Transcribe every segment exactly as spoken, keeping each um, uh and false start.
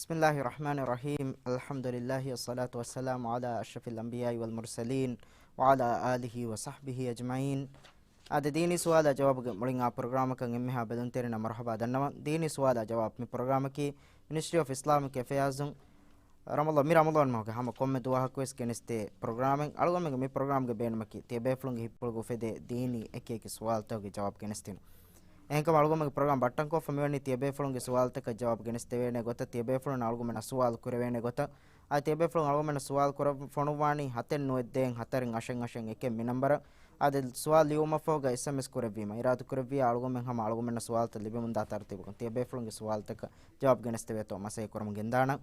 بسم الله الرحمن الرحيم. الحمد لله والصلاة والسلام على أشرف الأنبياء والمرسلين وعلى آله وصحبه أجمعين. އާދެ، ދީނީ ސުވާލާ ޖަވާބުގެ މުޅިން އާ ޕްރޮގްރާމަކަށް އެންމެހާ ބެލުންތެރިންނަށް މަރުޙަބާ ދަންނަވަން. ދީނީ ސުވާލާ ޖަވާބު މި ޕްރޮގްރާމަކީ މިނިސްޓްރީ އޮފް އިސްލާމިކް އެފެއާޒުން ރަމަޟާން، މި ރަމަޟާން މަހުގެ ހަމަ ކޮންމެ ދުވަހަކުވެސް ގެނެސްދޭ ޕްރޮގްރާމެއް. އަޅުގަނޑުމެންގެ މި ޕްރޮގްރާމްގެ ބޭނުމަކީ ތިޔަބޭފުޅުންގެ ހިތްޕުޅުގަ އުފެދޭ ދީނީ އެކި އެކި ސުވާލުތަކުގެ ޖަވާބު ގެނެސްދިނުން. އެހެންކަމުން އަޅުގަނޑުމެންގެ ޕްރޮގްރާމް ބައްޓަންކޮށްފަ މިވަނީ ތިޔަބޭފުޅުންގެ ސުވާލުތަކަށް ޖަވާބު ގެނެސްދެވޭނެ ގޮތަށް، ތިޔަބޭފުޅުން އަޅުގަނޑުމެންނަށް ސުވާލު ކުރެވޭނެ ގޮތަށް. އާދެ، ތިޔަބޭފުޅުން އަޅުގަނޑުމެންނަށް ސުވާލު ކުރަން ފޮނުއްވާނީ ހަތެއް ނުވައެއް ދޭއް ހަތަރެއް އަށެއް އަށެއް އެކެއް މި ނަންބަރަށް. އާދެ، ސުވާލު ލިޔުމަށްފަހުގަ އެސްއެމްއެސް ކުރެއްވީމަ. އިރާދަކުރެއްވިއްޔާ އަޅުގަނޑުމެން ހަމަ އަޅުގަނޑުމެންނަށް ސުވާލުތައް ލިބެމުންދާ ތަރުތީބުކޮށް ތިޔަބޭފުޅުންގެ ސުވާލުތަކަށް ޖަވާބު ގެނެސްދެވޭތޯ މަސައްކަތް ކުރަމުން ގެންދާނަން.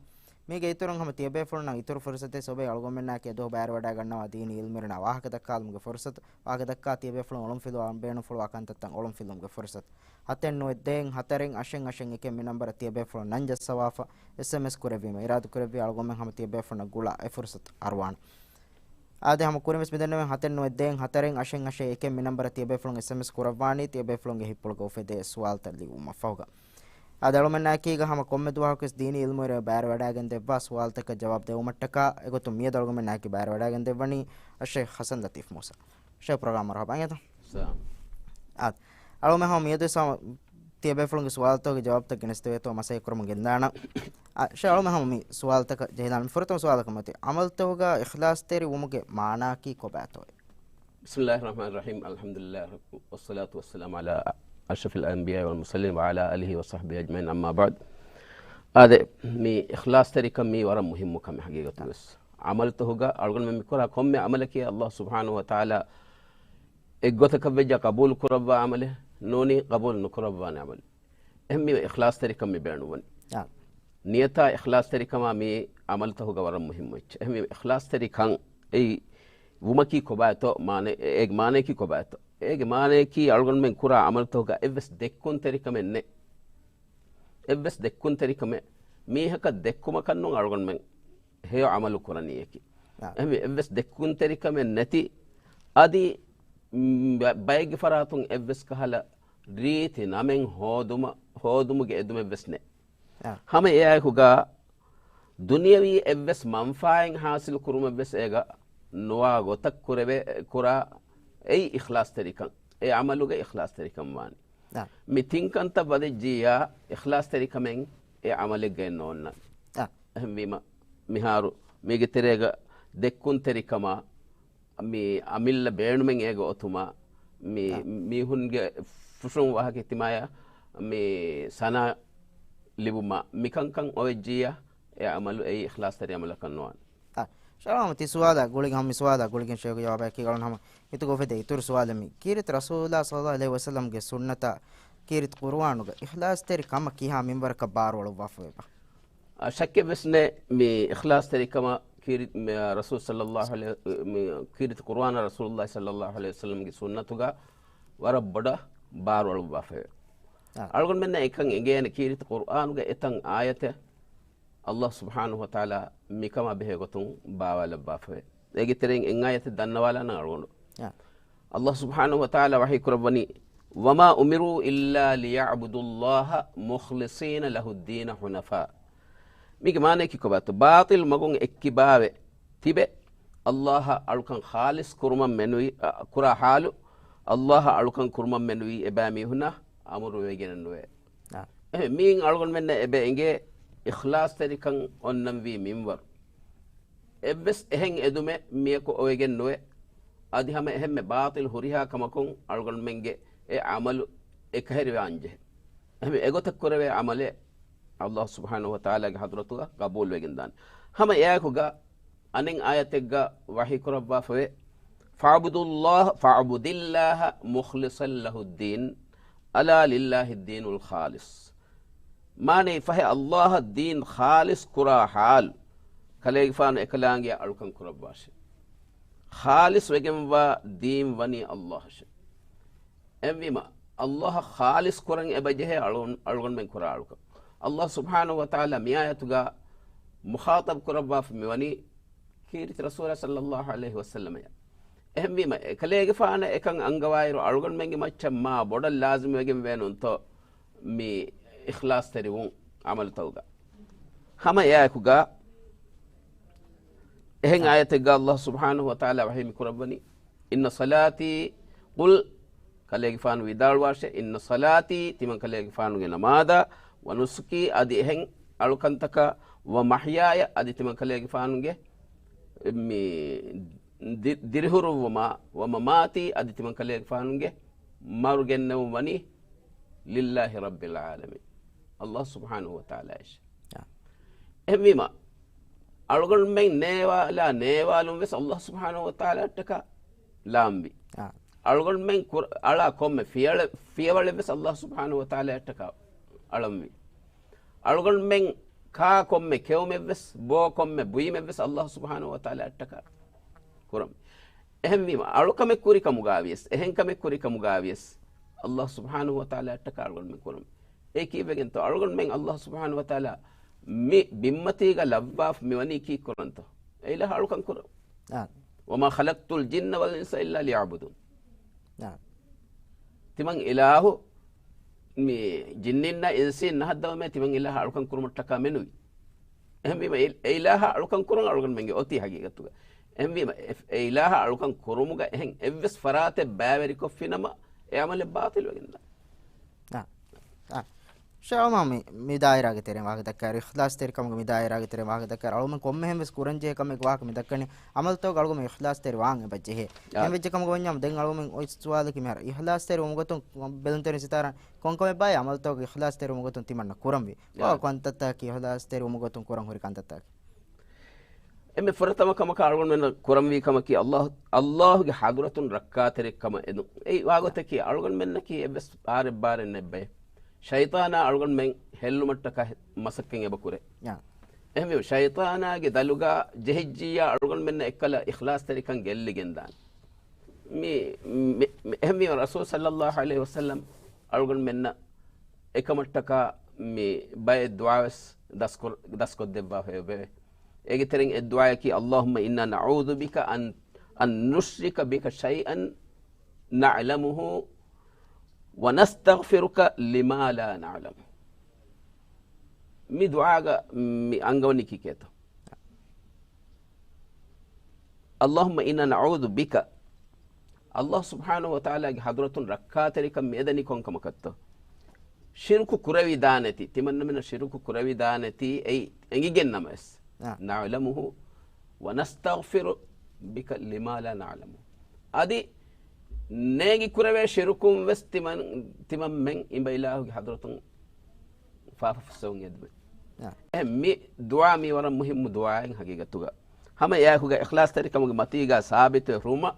މީގެ އިތުރުން ހަމަ ތިޔަބޭފުޅުންނަށް އިތުރު ފުރުސަތެއް އޮވޭ އަޅުގަނޑުމެންނާއެކީ އެދުވަހު ބައިވެރިވަޑައިގަންނަވާ ދީނީ އިލްމުވެރިންނާ ވާހަކަ ދައްކާލުމުގެ ފުރުސަތު. ވާހަކަ ދައްކާ ތިޔަބޭފުޅުން އޮޅުންފިލުވާ ބޭނުންފުޅުވާ ކަންތައްތައް އޮޅުންފިލުމުގެ ފުރުސަތު. ހަތެއް ނުވައެއް ދޭއް ހަތަރެއް އަށެއް އަށެއް އެކެއް މި ނަންބަރަށް ތިޔަބޭފުޅުން ނަން ޖައްސަވާފަ، އެސްއެމްއެސް ކުރެއްވީމަ. އިރާދަކުރެއްވިއްޔާ އަޅުގަނޑުމެން ހަމަ ތިޔަބޭފުޅުންނަށް ގުޅާ އެ ފުރުސަތު އަރުވާނަން. އާދެ، ހަމަ ކުރިންވެސް މިދެންނެވި ހަތެއް ނުވައެއް ދޭއް ހަތަރެއް އަށެއް އަށެއް އެކެއް މި ނަންބަރަށް ތިޔަބޭފުޅުން އެސްއެމްއެސް ކުރައްވާނީ، ތިޔަބޭފުޅުންގެ ހިތްޕުޅުގަ އުފެދޭ ސުވާލުތައް ލިޔުމަށްފަހުގަ. އާދެ، އަޅުމެންނާއެކީގަ ހަމަ ކޮންމެ ދުވަހަކުވެސް ދީނީ އިލްމުވެރިން ބައިވެރިވަޑައިގެން ދެއްވާ ސުވާލުތަކަށް ޖަވާބު ދެވުމަށްޓަކާ އެގޮތުން މިއަދު އަޅުގަނޑުމެންނާއެކީ ބައިވެރިވަޑައިގެން ދެއްވަނީ އައްޝައިޚް ޙަސަން ލަތީފް މޫސާ. އައްޝައިޚް، ޕްރޮގްރާމަށް މަރުޙަބާ އިނގޭތަ؟ ސަލާމް. އާދެ، އަޅުމެން ހަމަ މިއަދު ސަ-، ތިޔަބޭފުޅުންގެ ސުވާލުތަކުގެ ޖަވާބުތައް ގެނެސްދެވޭތޯ މަސައްކަތް ކުރަމުން ގެންދާނަން. އަ، އައްޝައިޚް، އަޅުމެން ހަމަ މި ސުވާލުތަކަށް ޖެހިލާނަން. މި ފުރަތަމަ ސުވާލަކަށް މަތި، ޢަމަލުތަކުގަ އިޚްލާޞްތެރި ވުމުގެ މާނައަކީ ކޮބާތޯއޭ؟ بسم الله الرحمن الرحيم. الحمد لله رب، والصلاة والسلام على أشرف الأنبياء والمرسلين وعلى آله وصحبه أجمعين، أما بعد. އާދެ، މި އިޚްލާޞްތެރިކަން މީ ވަރަށް މުހިއްމު ކަމެއް ހަގީގަތުން ވެސް. ޢަމަލުތަކުގަ އަޅުގަނޑުމެން މި ކުރާ ކޮންމެ ޢަމަލަކީ ﷲ ސުބްޙާނަހޫ ވަތަޢާލާ އެއްގޮތަކަށް ވެއްޖާ ޤަބޫލު ކުރައްވާ ޢަމަލެއް ނޫނީ، ޤަބޫލު ނުކުރައްވާނެ ޢަމަލެއް. އެހެންވީމަ އިޚްލާޞްތެރިކަން މި ބޭނުންވަނީ. އާ. ނިޔަތާ އިޚްލާޞްތެރިކަމާ މީ ޢަމަލުތަކުގަ ވަރަށް މުހިއްމު އެއްޗެއް. އެހެންވީމަ އިޚްލާޞްތެރިކަން އެއީ ވުމަކީ ކޮބާތޯ، މާނަ-، އޭގެ މާނަޔަކީ ކޮބާތޯ؟ އޭގެ މާނަޔަކީ އަޅުގަނޑުމެން ކުރާ ޢަމަލުތަކުގަ އެއްވެސް ދެއްކުންތެރިކަމެއް ނެތް. އެއްވެސް ދެއްކުންތެރިކަމެއް، މީހަކަށް ދެއްކުމަކަށްނޫން އަޅުގަނޑުމެން ހެޔޮ ޢަމަލު ކުރަނީއަކީ. އާ. އެހެންވެ، އެއްވެސް ދެއްކުންތެރިކަމެއް ނެތި، އަދި، މް، ބަ-، ބައެއްގެ ފަރާތުން އެއްވެސް ކަހަލަ ރީތި ނަމެއް ހޯދުމަ-، ހޯދުމުގެ އެދުމެއްވެސް ނެތް. އާ. ހަމަ އެއާއެކުގަ ދުނިޔަވީ އެއްވެސް މަންފާއެއް ހާސިލު ކުރުމެއްވެސް އޭގަ ނުވާ ގޮތަށް ކުރެވޭ، ކުރާ އެއީ އިޚްލާޞްތެރިކަން. އެ ޢަމަލުގަ އިޚްލާޞްތެރިކަން ވާނީ. އާ. މި ތިން ކަންތައް ވަދެއްޖިއްޔާ، އިޚްލާޞްތެރިކަމެއް އެ ޢަމަލެއްގައެއް ނޯންނާނެ. އާ. އެހެންވީމަ، މިހާރު މީގެ ތެރޭގަ ދެއްކުންތެރިކަމާ، މި އަމިއްލަ ބޭނުމެއް އޭގަ އޮތުމާ، މި އާ. މީހުންގެ ފުށުން ވާހަކަ ހިތިމާޔާ، މި ސަނާ ލިބުމާ، މިކަންކަން އޮވެއްޖިއްޔާ، އެ ޢަމަލު އެއީ އިޚްލާޞްތެރި ޢަމަލަކަށް ނުވާނެ. އާ، ޝާ ހަމަ ތި ސުވާލާ ގުޅިގެން، ހަމަ މި ސުވާލާ ގުޅިގެން ޝޭޚު ޖަވާބަކީ ގަޅުން ހަމަ ހިތުގަ އުފެދޭ އިތުރު ސުވާލެއް މީ. ކީރިތި ރަސޫލާ ޞައްލައްލާހު ޢަލައިހި ވަސައްލަމްގެ ސުންނަތާ ކީރިތި ޤުރުއާނުގަ އިޚްލާޞްތެރި ކަމަށް ކިހާ މިންވަރަކަށް ބާރުއަޅުއްވާފަވޭބާ؟ އާ، ޝައްކެއްވެސް ނެތް، މި އިޚްލާޞްތެރިކަމަށް ކީރި-، މި، ރަސޫލު ޞައްލައްލާހު ޢަލައިހި، މި ކީރިތި ޤުރުއާނަށް ރަސޫލުﷲ ޞައްލައްލާހު ޢަލައިހި ވަސައްލަމްގެ ސުންނަތުގަ ވަރަށް ބޮޑަށް ބާރުއަޅުއްވާފައެވެ. އާ. އަޅުގަނޑުމެންނަށް އެކަން އެނގޭނެ، ކީރިތި ޤުރުއާނުގެ އެތައް އާޔަތެއް ﷲ ސުބްޙާނަހޫ ވަތަޢާލާ މިކަމާ ބެހޭ ގޮތުން ބާވާލައްވާފައެވެ. އޭގެ ތެރެއިން އެއް އާޔަތެއް ދަންނަވާލާނަން އަޅުގަނޑު. އާ. ﷲ ސުބްޙާނަހޫ ވަތަޢާލާ ވަޙީ ކުރައްވަނީ، وما أمروا إلا ليعبدوا الله مخلصين له الدين حنفاء. މީގެ މާނަޔަކީ ކޮބާތޯ؟ ބާޠިލް މަގުން އެއްކިބާވެ ތިބެ، ﷲ އަށް އަޅުކަން ޚާލިޞް ކުރުމަށް މެނުވީ، އަ، ކުރާ ޙާލު، ﷲ އަށް އަޅުކަން ކުރުމަށް މެނުވީ އެބައިމީހުންނަށް އަމުރު ވެވިގެނެއް ނުވޭ. އާ. އެހެން މިއިން އަޅުގަނޑުމެންނަށް އެބަ އެނގޭ އިޚްލާޞްތެރިކަން އޮންނަންވީ މިންވަރު. އެއްވެސް އެހެން އެދުމެއް މިޔަކު އޮވެގެން ނުވޭ. އަދި ހަމަ އެހެންމެ ބާޠިލް ހުރިހާ ކަމަކުން އަޅުގަނޑުމެންގެ އެ ޢަމަލު އެކަހެރިވާންޖެހޭ. އެހެން އެގޮތަށް ކުރެވޭ ޢަމަލެއް ﷲ ސުބްޙާނަހޫ ވަތަޢާލާގެ ޙަޟްރަތުގަ ޤަބޫލުވެގެންދާނެ. ހަމަ އެއާއެކުގަ އަނެއް އާޔަތެއްގަ ވަޙީ ކުރައްވާފަވޭ، فاعبدوا الله، فاعبد الله مخلصا له الدين، ألا لله الدين الخالص. މާނައީ ފަހެ ﷲ އަށް ދީން ޚާލިޞް ކުރާ ޙާލު، ކަލޭގެފާނު އެކަލާނގެއަށް އަޅުކަން ކުރައްވާށޭ. ޚާލިޞް ވެގެންވާ ދީން ވަނީ ﷲ އަށެވެ. އެހެންވީމަ، ﷲ އަށް ޚާލިޞް ކުރަން އެބަޖެހޭ އަޅު-، އަޅުގަނޑުމެން ކުރާ އަޅުކަން. ﷲ ސުބްޙާނަހޫ ވަތަޢާލާ މިއާޔަތުގަ މުޚާޠަބު ކުރައްވާފަ މިވަނީ ކީރިތި ރަސޫލާ ޞައްލައްލާހު ޢަލައިހި ވަސައްލަމަޔަށް. އެހެންވީމަ، އެކަލޭގެފާނަށް އެކަން އަންގަވާއިރު، އަޅުގަނޑުމެންގެ މައްޗަށް މާ ބޮޑަށް ލާޒިމް ވެގެން ވޭނުންތޯ މި އިޚްލާޞްތެރިވުން ޢަމަލުތަކުގަ؟ ހަމަ އެއާއެކުގަ އެހެން އާޔަތެއްގަ އައްލާހު ސުބްޙާނަހު ވަތަޢާލާ ވަޙީ މި ކުރައްވަނީ، إن صلاتي، قل، ކަލޭގެފާނު ވިދާޅުވާށޭ، إن صلاتي، ތިމަން ކަލޭގެފާނުގެ ނަމާދާ، ونسكي، އަދި އެހެން އަޅުކަންތަކާ، ومحياي، އަދި ތިމަން ކަލޭގެފާނުގެ މި ދި-، ދިރިހުރުއްވުމާ، ومماتي، އަދި ތިމަން ކަލޭގެފާނުގެ މަރު ގެންނެވުން ވަނީ، لله رب العالمين، އައްލާހު ސުބްޙާނަހު ވަތަޢާލާއަށް. އާ. އެހެންވީމަ، އަޅުގަނޑުމެން ނޭވާލާ ނޭވާލުން ވެސް އައްލާހު ސުބްޙާނަހު ވަތަޢާލާއަށްޓަކާ ލާންވި. އާ. އަޅުގަނޑުމެން ކުރ-، އަޅާ ކޮންމެ ފިޔަޅެ-، ފިޔަވަޅެއް ވެސް އައްލާހު ސުބްޙާނަހު ވަތަޢާލާއަށްޓަކާ އަޅަންވި. އަޅުގަނޑުމެން ކާ ކޮންމެ ކެއުމެއް ވެސް، ބޯ ކޮންމެ ބުއިމެއް ވެސް އައްލާހު ސުބްޙާނަހު ވަތަޢާލާއަށްޓަކާ ކުރަން. އެހެންވީމަ، އަޅުކަމެއް ކުރި ކަމުގައި ވިޔަސް، އެހެން ކަމެއް ކުރި ކަމުގައި ވިޔަސް، އައްލާހު ސުބްޙާނަހު ވަތަޢާލާއަށްޓަކާ އަޅުގަނޑުމެން ކުރަން. އެ ކީއްވެގެންތޯ؟ އަޅުގަނޑުމެން އައްލާހު ސުބްޙާނަހު ވަތަޢާލާ މި ބިންމަތީގަ ލައްވާފަ މިވަނީ ކީއްކުރަންތޯ؟ އެ އިލާހަށް އަޅުކަން ކުރަން. އާ. وما خلقت الجن والإنس إلا ليعبدون. އާ. ތިމަން އިލާހު މި ޖިންނިންނާ އިންސީން ނަހައްދަވަމޭ ތިމަން އިލާހަށް އަޅުކަން ކުރުމަށްޓަކާ މެނުވީ. އެހެންވީމަ އެ، އެ އިލާހަށް އަޅުކަން ކުރުން އަޅުގަނޑުމެންގެ އޮތީ ހަގީގަތުގަ. އެހެންވީމަ އެ، އެ އިލާހަށް އަޅުކަން ކުރުމުގަ އެހެން އެއްވެސް ފަރާތެއް ބައިވެރިކޮށްފިނަމަ އެ ޢަމަލެއް ބާޠިލްވެގެންދާނެ. އާ، އާ. ޝޭޚް އަޅުމާ މި، މި ދާއިރާގެ ތެރެއިން ވާހަކަ ދައްކާއިރު، އިޚްލާޞްތެރިކަމުގެ މި ދާއިރާގެ ތެރެއިން ވާހަކަ ދައްކާއިރު، އަޅުމެން ކޮންމެހެން ވެސް ކުރަންޖެހޭ ކަމެއްގެ ވާހަކަ މި ދައްކަނީ، ޢަމަލުތަކުގަ އަޅުގަމެން އިޚްލާޞްތެރި ވާން އެބަ ޖެހޭ. އާ. އެހެން ވެއްޖެ ކަމުގަ ވަންޏާ ދެން އަޅުގަމެން އޮތް ސުވާލަކީ މިހާރު އިޚްލާޞްތެރި ވުމުގެ ގޮތުން ބެލުންތެރިން ސިތާރަ ކޮންކަމެއްބާއޭ ޢަމަލުތަކުގަ އިޚްލާޞްތެރި ވުމުގެ ގޮތުން ތިމަންނަ ކުރަންވީ؟ އާ. ކޮން ކަންތައްތަކަކީ އިޚްލާޞްތެރި ވުމުގެ ގޮތުން ކުރަން ހުރި ކަންތައްތަކަކީ؟ އެންމެ ފުރަތަމަ ކަމަކަށް އަޅުގަނޑުމެންނަށް ކުރަންވީ ކަމަކީ، އައްލާހު، އައްލާހުގެ ޙަޟްރަތުން ރައްކާތެރިކަމަށް އެދުން. އެއީ ވާގޮތަކީ، އަޅުގަނޑުމެންނަކީ އެއްވެސް އާރެއް ބާރެއް ނެއްބައެއް. ޝައިޠާނާ އަޅުގަނޑުމެން ހެއްލުމަށްޓަކާ މަސައްކަތް އެބަ ކުރޭ. އާ. އެހެންވީމަ، ޝައިޠާނާގެ ދަލުގަ ޖެހިއްޖިއްޔާ އަޅުގަނޑުމެންނަށް އެއްކަލަ އިޚްލާޞްތެރިކަން ގެއްލިގެންދާނެ. މި، މި، މި، އެހެންވީމަ، ރަސޫލު ޞައްލައްލާހު ޢަލައިހި ވަސައްލަމް އަޅުގަނޑުމެންނަށް އެކަމަށްޓަކާ މި ބައެއް ދުޢާވެސް ދަސްކޮށް-، ދަސްކޮށްދެއްވާފައެވެ. އޭގެ ތެރެއިން އެއް ދުޢާއަކީ، اللهم إنا نعوذ بك أن، أن نشرك بك شيئا نعلمه ونستغفرك لما لا نعلم. މި ދުޢާގަ މި އަންގަވަނީ ކީކޭތޯ؟ اللهم إنا نعوذ بك. އައްލާހު ސުބްޙާނަހު ވަތަޢާލާގެ ޙަޟްރަތުން ރައްކާތެރިކަން މިއެދަނީ ކޮންކަމަކަށްތޯ؟ ޝިރުކު ކުރެވިދާނެތީ، ތިމަންނަމެންނަށް ޝިރުކު ކުރެވިދާނެތީ އެއީ އެނގިގެންނަމަވެސް. އާ. نعلمه ونستغفر بك لما لا نعلم. އަދި ނޭނގި ކުރެވޭ ޝިރުކުން ވެސް ތިމަން، ތިމަންމެން އިބަ އިލާހުގެ ޙަޟްރަތުން ފާފަ ފުއްސެވުން އެދުމެއް. އާ. އެ މި ދުޢާ މީ ވަރަށް މުހިއްމު ދުޢާއެއް ހަގީގަތުގަ. ހަމަ އެއާއެކުގަ އިޚްލާޞްތެރިކަމުގެ މަތީގަ ސާބިތުވެ ހުރުމަށް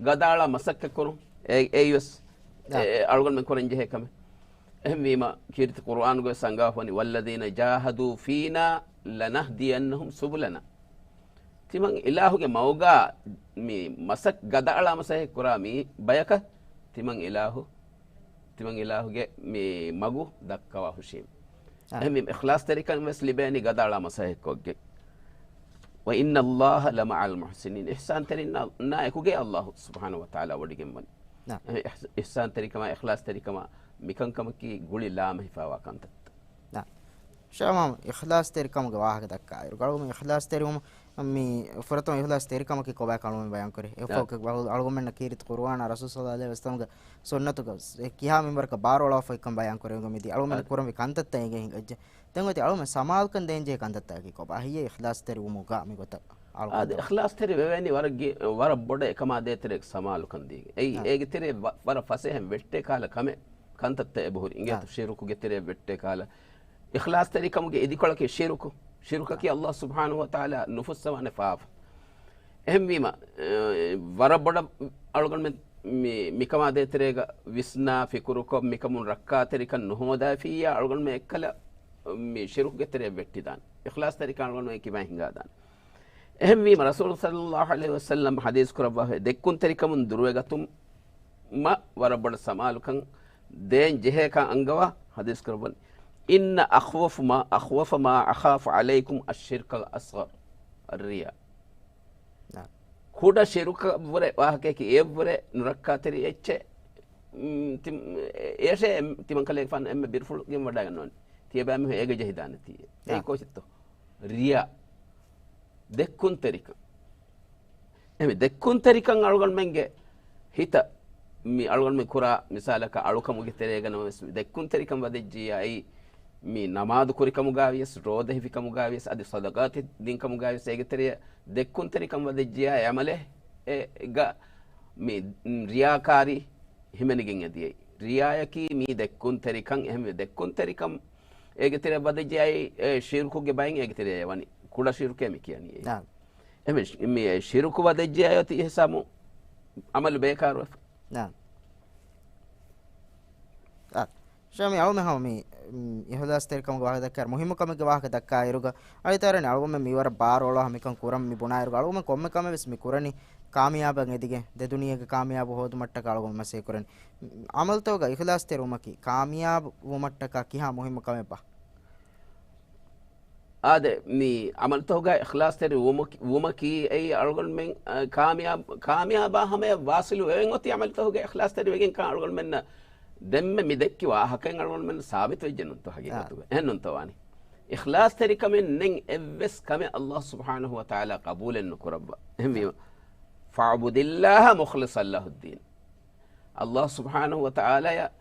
ގަދައަޅާ މަސައްކަތް ކުރުން. އެ، އެއީވެސް، އާ. އެ، އަޅުގަނޑުމެން ކުރަން ޖެހޭ ކަމެއް. އެހެންވީމަ، ކީރިތި ޤުރުއާނުގަ ވެސް އަންގާފަވަނީ، والذين جاهدوا فينا لنهدينهم سبلنا. ތިމަން އިލާހުގެ މަގުގަ މި މަސައް-، ގަދައަޅާ މަސައްކަތް ކުރާ މި ބަޔަކަށް ތިމަން އިލާހު، ތިމަން އިލާހުގެ މި މަގު ދައްކަވާ ހުށީމެ. އާ. އެހެންވީމަ، އިޚްލާޞްތެރިކަން ވެސް ލިބޭނީ ގަދައަޅާ މަސައްކަތް ކޮށްގެން. وإن الله لمع المحسنين. އިޙްސާންތެރިންނާ އެކުގައި އައްލާހު ސުބްޙާނަހު ވަތަޢާލާ ވޮޑިގެންވަނީ. އާ. އެ އިޙް-، އިޙްސާންތެރިކަމާ، އިޚްލާޞްތެރިކަމާ މިކަންކަމަކީ ގުޅި ލާމެހިފާވާ ކަންތައްތައް. އާ. ޝޭޚް އަޅުމާ އިޚްލާޞްތެރިކަމުގެ ވާހަކަ ދައްކާއިރު، އަޅުގަނޑު އިޚްލާޞްތެރިވުމު، މި ފުރަތަމަ އިޚްލާޞްތެރިކަމަކީ ކޮބާ އަޅުގަނޑު ބަޔާންކުރޭ. އެއް އާ. ފަހަކަށް އަޅު-، އަޅުގަނޑުމެންނަށް ކީރިތި ޤުރުއާނާ ރަސޫލު ޞައްލައްލާހު ޢަލައިހި ވަސައްލަމްގެ ސުންނަތުގަ އެ ކިހާ މިންވަރަކަށް ބާރުއަޅާފައިކަން ބަޔާންކުރެވިގެން މިދީ. އަޅުގަނޑުމެން އާ. ކުރަންވީ ކަންތައްތައް އެނގޭ ހިނގައްޖެ. ދެން އޮތީ އަޅުގަނޑުމެން ސަމާލުކަން ދޭންޖެހޭ ކަންތައްތަކަކީ ކޮބާ؟ ހިޔޭ އިޚްލާޞްތެރިވުމުގަ މިގޮތަށް އަޅުގަނޑު އާދެ، އިޚްލާޞްތެރި ވެވޭނީ ވަރަށް ގި-، ވަރަށް ބޮޑަށް އެކަމާ ދޭތެރޭގެ ސަމާލުކަން ދީގެން. އެއީ، އާ. އޭގެ ތެރޭ ވަ-، ވަރަށް ފަސޭހައިން ވެއްޓޭ ކަހަލަ ކަމެއް، ކަންތައްތައް އެބަހުރި. އާ. އިނގޭތޯ ޝިރުކުގެ ތެރޭ ވެއްޓޭ ކަހަލަ. އިޚްލާޞްތެރިކަމުގެ އިދިކޮޅަކީ ޝިރުކު. ޝިރުކަކީ އާ. އައްލާހު ސުބްޙާނަހު ވަތަޢާލާ ނުފުއްސަވާނެ ފާފަ. އެހެންވީމަ، އެ، ވަރަށް ބޮޑަށް އަޅުގަނޑުމެން މި، މިކަމާ ދޭތެރޭގަ ވިސްނާ ފިކުރުކޮށް، މިކަމުން ރައްކާތެރިކަން ނުހޯދާފިއްޔާ، އަޅުގަނޑުމެން އެއްކަލަ މި ޝިރުކުގެ ތެރެއަށް ވެއްޓިދާނެ. އިޚްލާޞްތެރިކަން އަޅުގަނޑުމެން ކިބައިން ހިނގާދާނެ. އެހެންވީމަ، ރަސޫލު ޞައްލައްލާހު ޢަލައިހި ވަސައްލަމް ޙަދީޘް ކުރައްވާފައި ދެއްކުންތެރިކަމުން ދުރުވެގަތުމަށް ވަރަށް ބޮޑަށް ސަމާލުކަން ދޭން ޖެހޭކަން އަންގަވާ ޙަދީޘް ކުރައްވަނީ. إن أخوف ما، أخوف ما أخاف عليكم الشرك الأصغر، الرياء. ނާ. ކުޑަ ޝިރުކަށްވުރެ ވާހަކައަކީ އެއަށްވުރެ ނުރައްކާތެރި އެއްޗެއް، މް، ތި-، އެއަށޭ ތިމަންކަލޭގެފާނު އެންމެ ބިރުފުޅު ގެންވަޑައިގަންނަވަނީ. ތިޔަބައިމީހުން އޭގަ ޖެހިދާނެތީ. އެއީ ނާ. ކޯޗެއްތޯ؟ ރިޔާ، ދެއްކުންތެރިކަން. އެހެން ދެއްކުންތެރިކަން އަޅުގަނޑުމެންގެ ހިތަށް މި އަޅުގަނޑުމެން ކުރާ މިސާލަކަށް އަޅުކަމުގެ ތެރޭގަ ނަމަވެސް ދެއްކުންތެރިކަން ވަދެއްޖިއްޔާ އެއީ މި ނަމާދު ކުރިކަމުގަ ވިޔަސް، ރޯދަ ހިފިކަމުގަ ވިޔަސް، އަދި ޞަދަޤާތެއް ދިންކަމުގަ ވިޔަސް އޭގެ ތެރެއަށް ދެއްކުންތެރިކަން ވަދެއްޖިއްޔާ އެ އަމަލެއް އެ ގަ މި ރިޔާކާރީ ހިމެނިގެން އެދިޔައީ. ރިޔާޔަކީ މީ ދެއްކުންތެރިކަން، އެހެންވެ ދެއްކުންތެރިކަން އޭގެ ތެރެއަށް ވަދެއްޖެއައީ، އެ ޝިރުކުގެ ބައިން އޭގެ ތެރެއަށް ވަނީ. ކުޑަ ޝިރުކޭ މި ކިޔަނީ އެއީ. ނާ. އެހެންވެ ޝި-، މި ޝިރުކު ވަދެއްޖެއައީ އޮތީ އިހްސާމު އަމަލު ބޭކާރުވެފަ. ނާ. އާ. ޝާމި އަޅުމެ ހަމަ މި، މް، އިހުލާސްތެރިކަމުގެ ވާހަކަ ދައްކާއިރު، މުހިއްމު ކަމެއްގެ ވާހަކަ ދައްކާއިރުގަ، އަޅިތާރަނި އަޅުގަމެން މިވަރަށް ބާރު އޮޅާ މިކަން ކުރަން މި ބުނާއިރުގަ، އަޅުގަމެން ކޮންމެ ކަމެއް ވެސް މި ކުރަނީ ކާމިޔާބަށް އެދިގެން، ދެ ދުނިޔޭގެ ކާމިޔާބު ހޯދުމަށްޓަކާ އަޅުގަމެން މަސައްކަތް ކުރަނީ. މް، އަމަލުތަކުގަ އިހުލާސްތެރިވުމަކީ ކާމިޔާބު ވުމަށްޓަކާ ކިހާ މުހިއްމު ކަމެއްބާ؟ އާދެ، މި އަމަލުތަކުގަ އިޚްލާޞްތެރި ވުމަކީ، ވުމަކީ އެއީ އަޅުގަނޑުމެން، އަ، ކާމިޔާބު، ކާމިޔާބާ ހަމަޔަށް ވާޞިލު ވެވެން އޮތީ އަމަލުތަކުގަ އިޚްލާޞްތެރި ވެގެން ކަން އަޅުގަނޑުމެންނަށް ދެންމެ މި ދެއްކި ވާހަކައިން އަޅުގަނޑުމެންނަށް ސާބިތު ވެއްޖެ ނޫންތޯ ހަގީގަތުގަ؟ އާ. އެހެން ނޫންތޯ ވާނީ؟ އިޚްލާޞްތެރިކަމެއް ނެތް އެއްވެސް ކަމެއް ﷲ ސުބްޙާނަހޫ ވަތަޢާލާ ޤަބޫލެއް ނުކުރައްވާ. އެހެންވީމަ، فَاعْبُدِ اللَّهَ مُخْلِصًا لَهُ الدِّينَ. ﷲ ސުބްޙާނަހޫ ވަތަޢާލާޔަށް،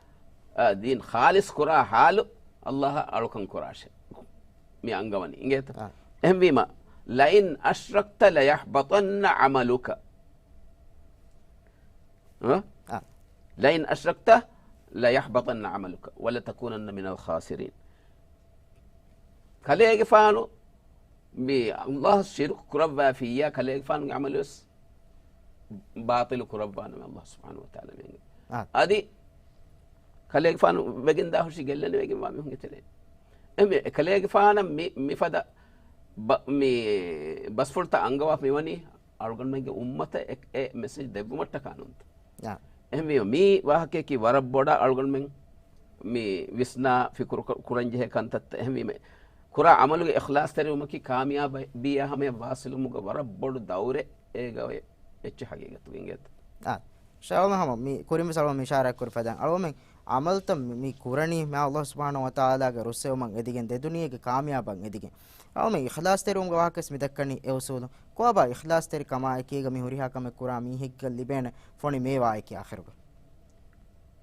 އާ، ދީން ޚާލިޞް ކުރާ ޙާލު ﷲ އަށް އަޅުކަން ކުރާށޭ. މި އަންގަވަނީ އިނގޭތަ؟ އާ. އެހެންވީމަ، لَئِنْ أَشْرَكْتَ لَيَحْبَطَنَّ عَمَلُكَ. އަ؟ އާ. لَئِنْ أَشْرَكْتَ لَيَحْبَطَنَّ عَمَلُكَ وَلَتَكُونَنَّ مِنَ الْخَاسِرِينَ. ކަލޭގެފާނު މި ﷲ ޝިރުކު ކުރައްވާފިއްޔާ، ކަލޭގެފާނުގެ އަމަލުވެސް ބާޠިލު ކުރައްވާނަމޭ ﷲ ސުބްޙާނަހޫ ވަތަޢާލާ މި އަނގަ. އާ. އަދި ކަލޭގެފާނު ވެގެންދާ ހުށި ގެއްލެނިވެގެންވާ މީހުންގެ ތެރޭ. އެ މި-، އެ ކަލޭގެފާނަށް މި-، މިފަދަ ބަ-، މި ބަސްފުޅުތައް އަންގަވާފަ މިވަނީ އަޅުގަނޑުމެންގެ އުއްމަތަށް އެ، އެ މެސެޖް ދެއްވުމަށްޓަކާ ނޫންތަ؟ އާ. އެހެންވީމަ، މީ ވާހަކަޔަކީ ވަރަށް ބޮޑަށް އަޅުގަނޑުމެން މި ވިސްނާ ފިކުރު ކު-، ކުރަންޖެހޭ ކަންތައްތައް. އެހެންވީމަ، ކުރާ އަމަލުގެ އިޚްލާޞްތެރިވުމަކީ ކާމިޔާބީއާ ހަމަޔަށް ވާޞިލުވުމުގެ ވަރަށް ބޮޑު ދައުރެއް އޭގަ އޮތް އެއްޗެއް ހަގީގަތުގަ އިނގޭތަ؟ އާ. ޝާ އަޅުމެން ހަމަ މި ކުރިން ވެސް އަޅުމެން އިޝާރާތް ކުރި ފަދައިން އަޅުމެން އަމަލުތައް މި، މި ކުރަނީ މާ ﷲ ސުބްޙާނަހޫ ވަތަޢާލާގެ ރުއްސެވުމަށް އެދިގެން، ދެ ދުނިޔޭގެ ކާމިޔާބަށް އެދިގެން. އަޅުމެން އިޚްލާޞްތެރިވުމުގެ ވާހަކަ ވެސް މި ދައްކަނީ އެ އުޞޫލުން. ކޮބާ އިޚްލާޞްތެރި ކަމާއެކީގަ މި ހުރިހާ ކަމެއް ކުރާ މީހެއްގެ ލިބޭނެ ފޮނި މޭވާއެކޭ އާޚިރުގަ؟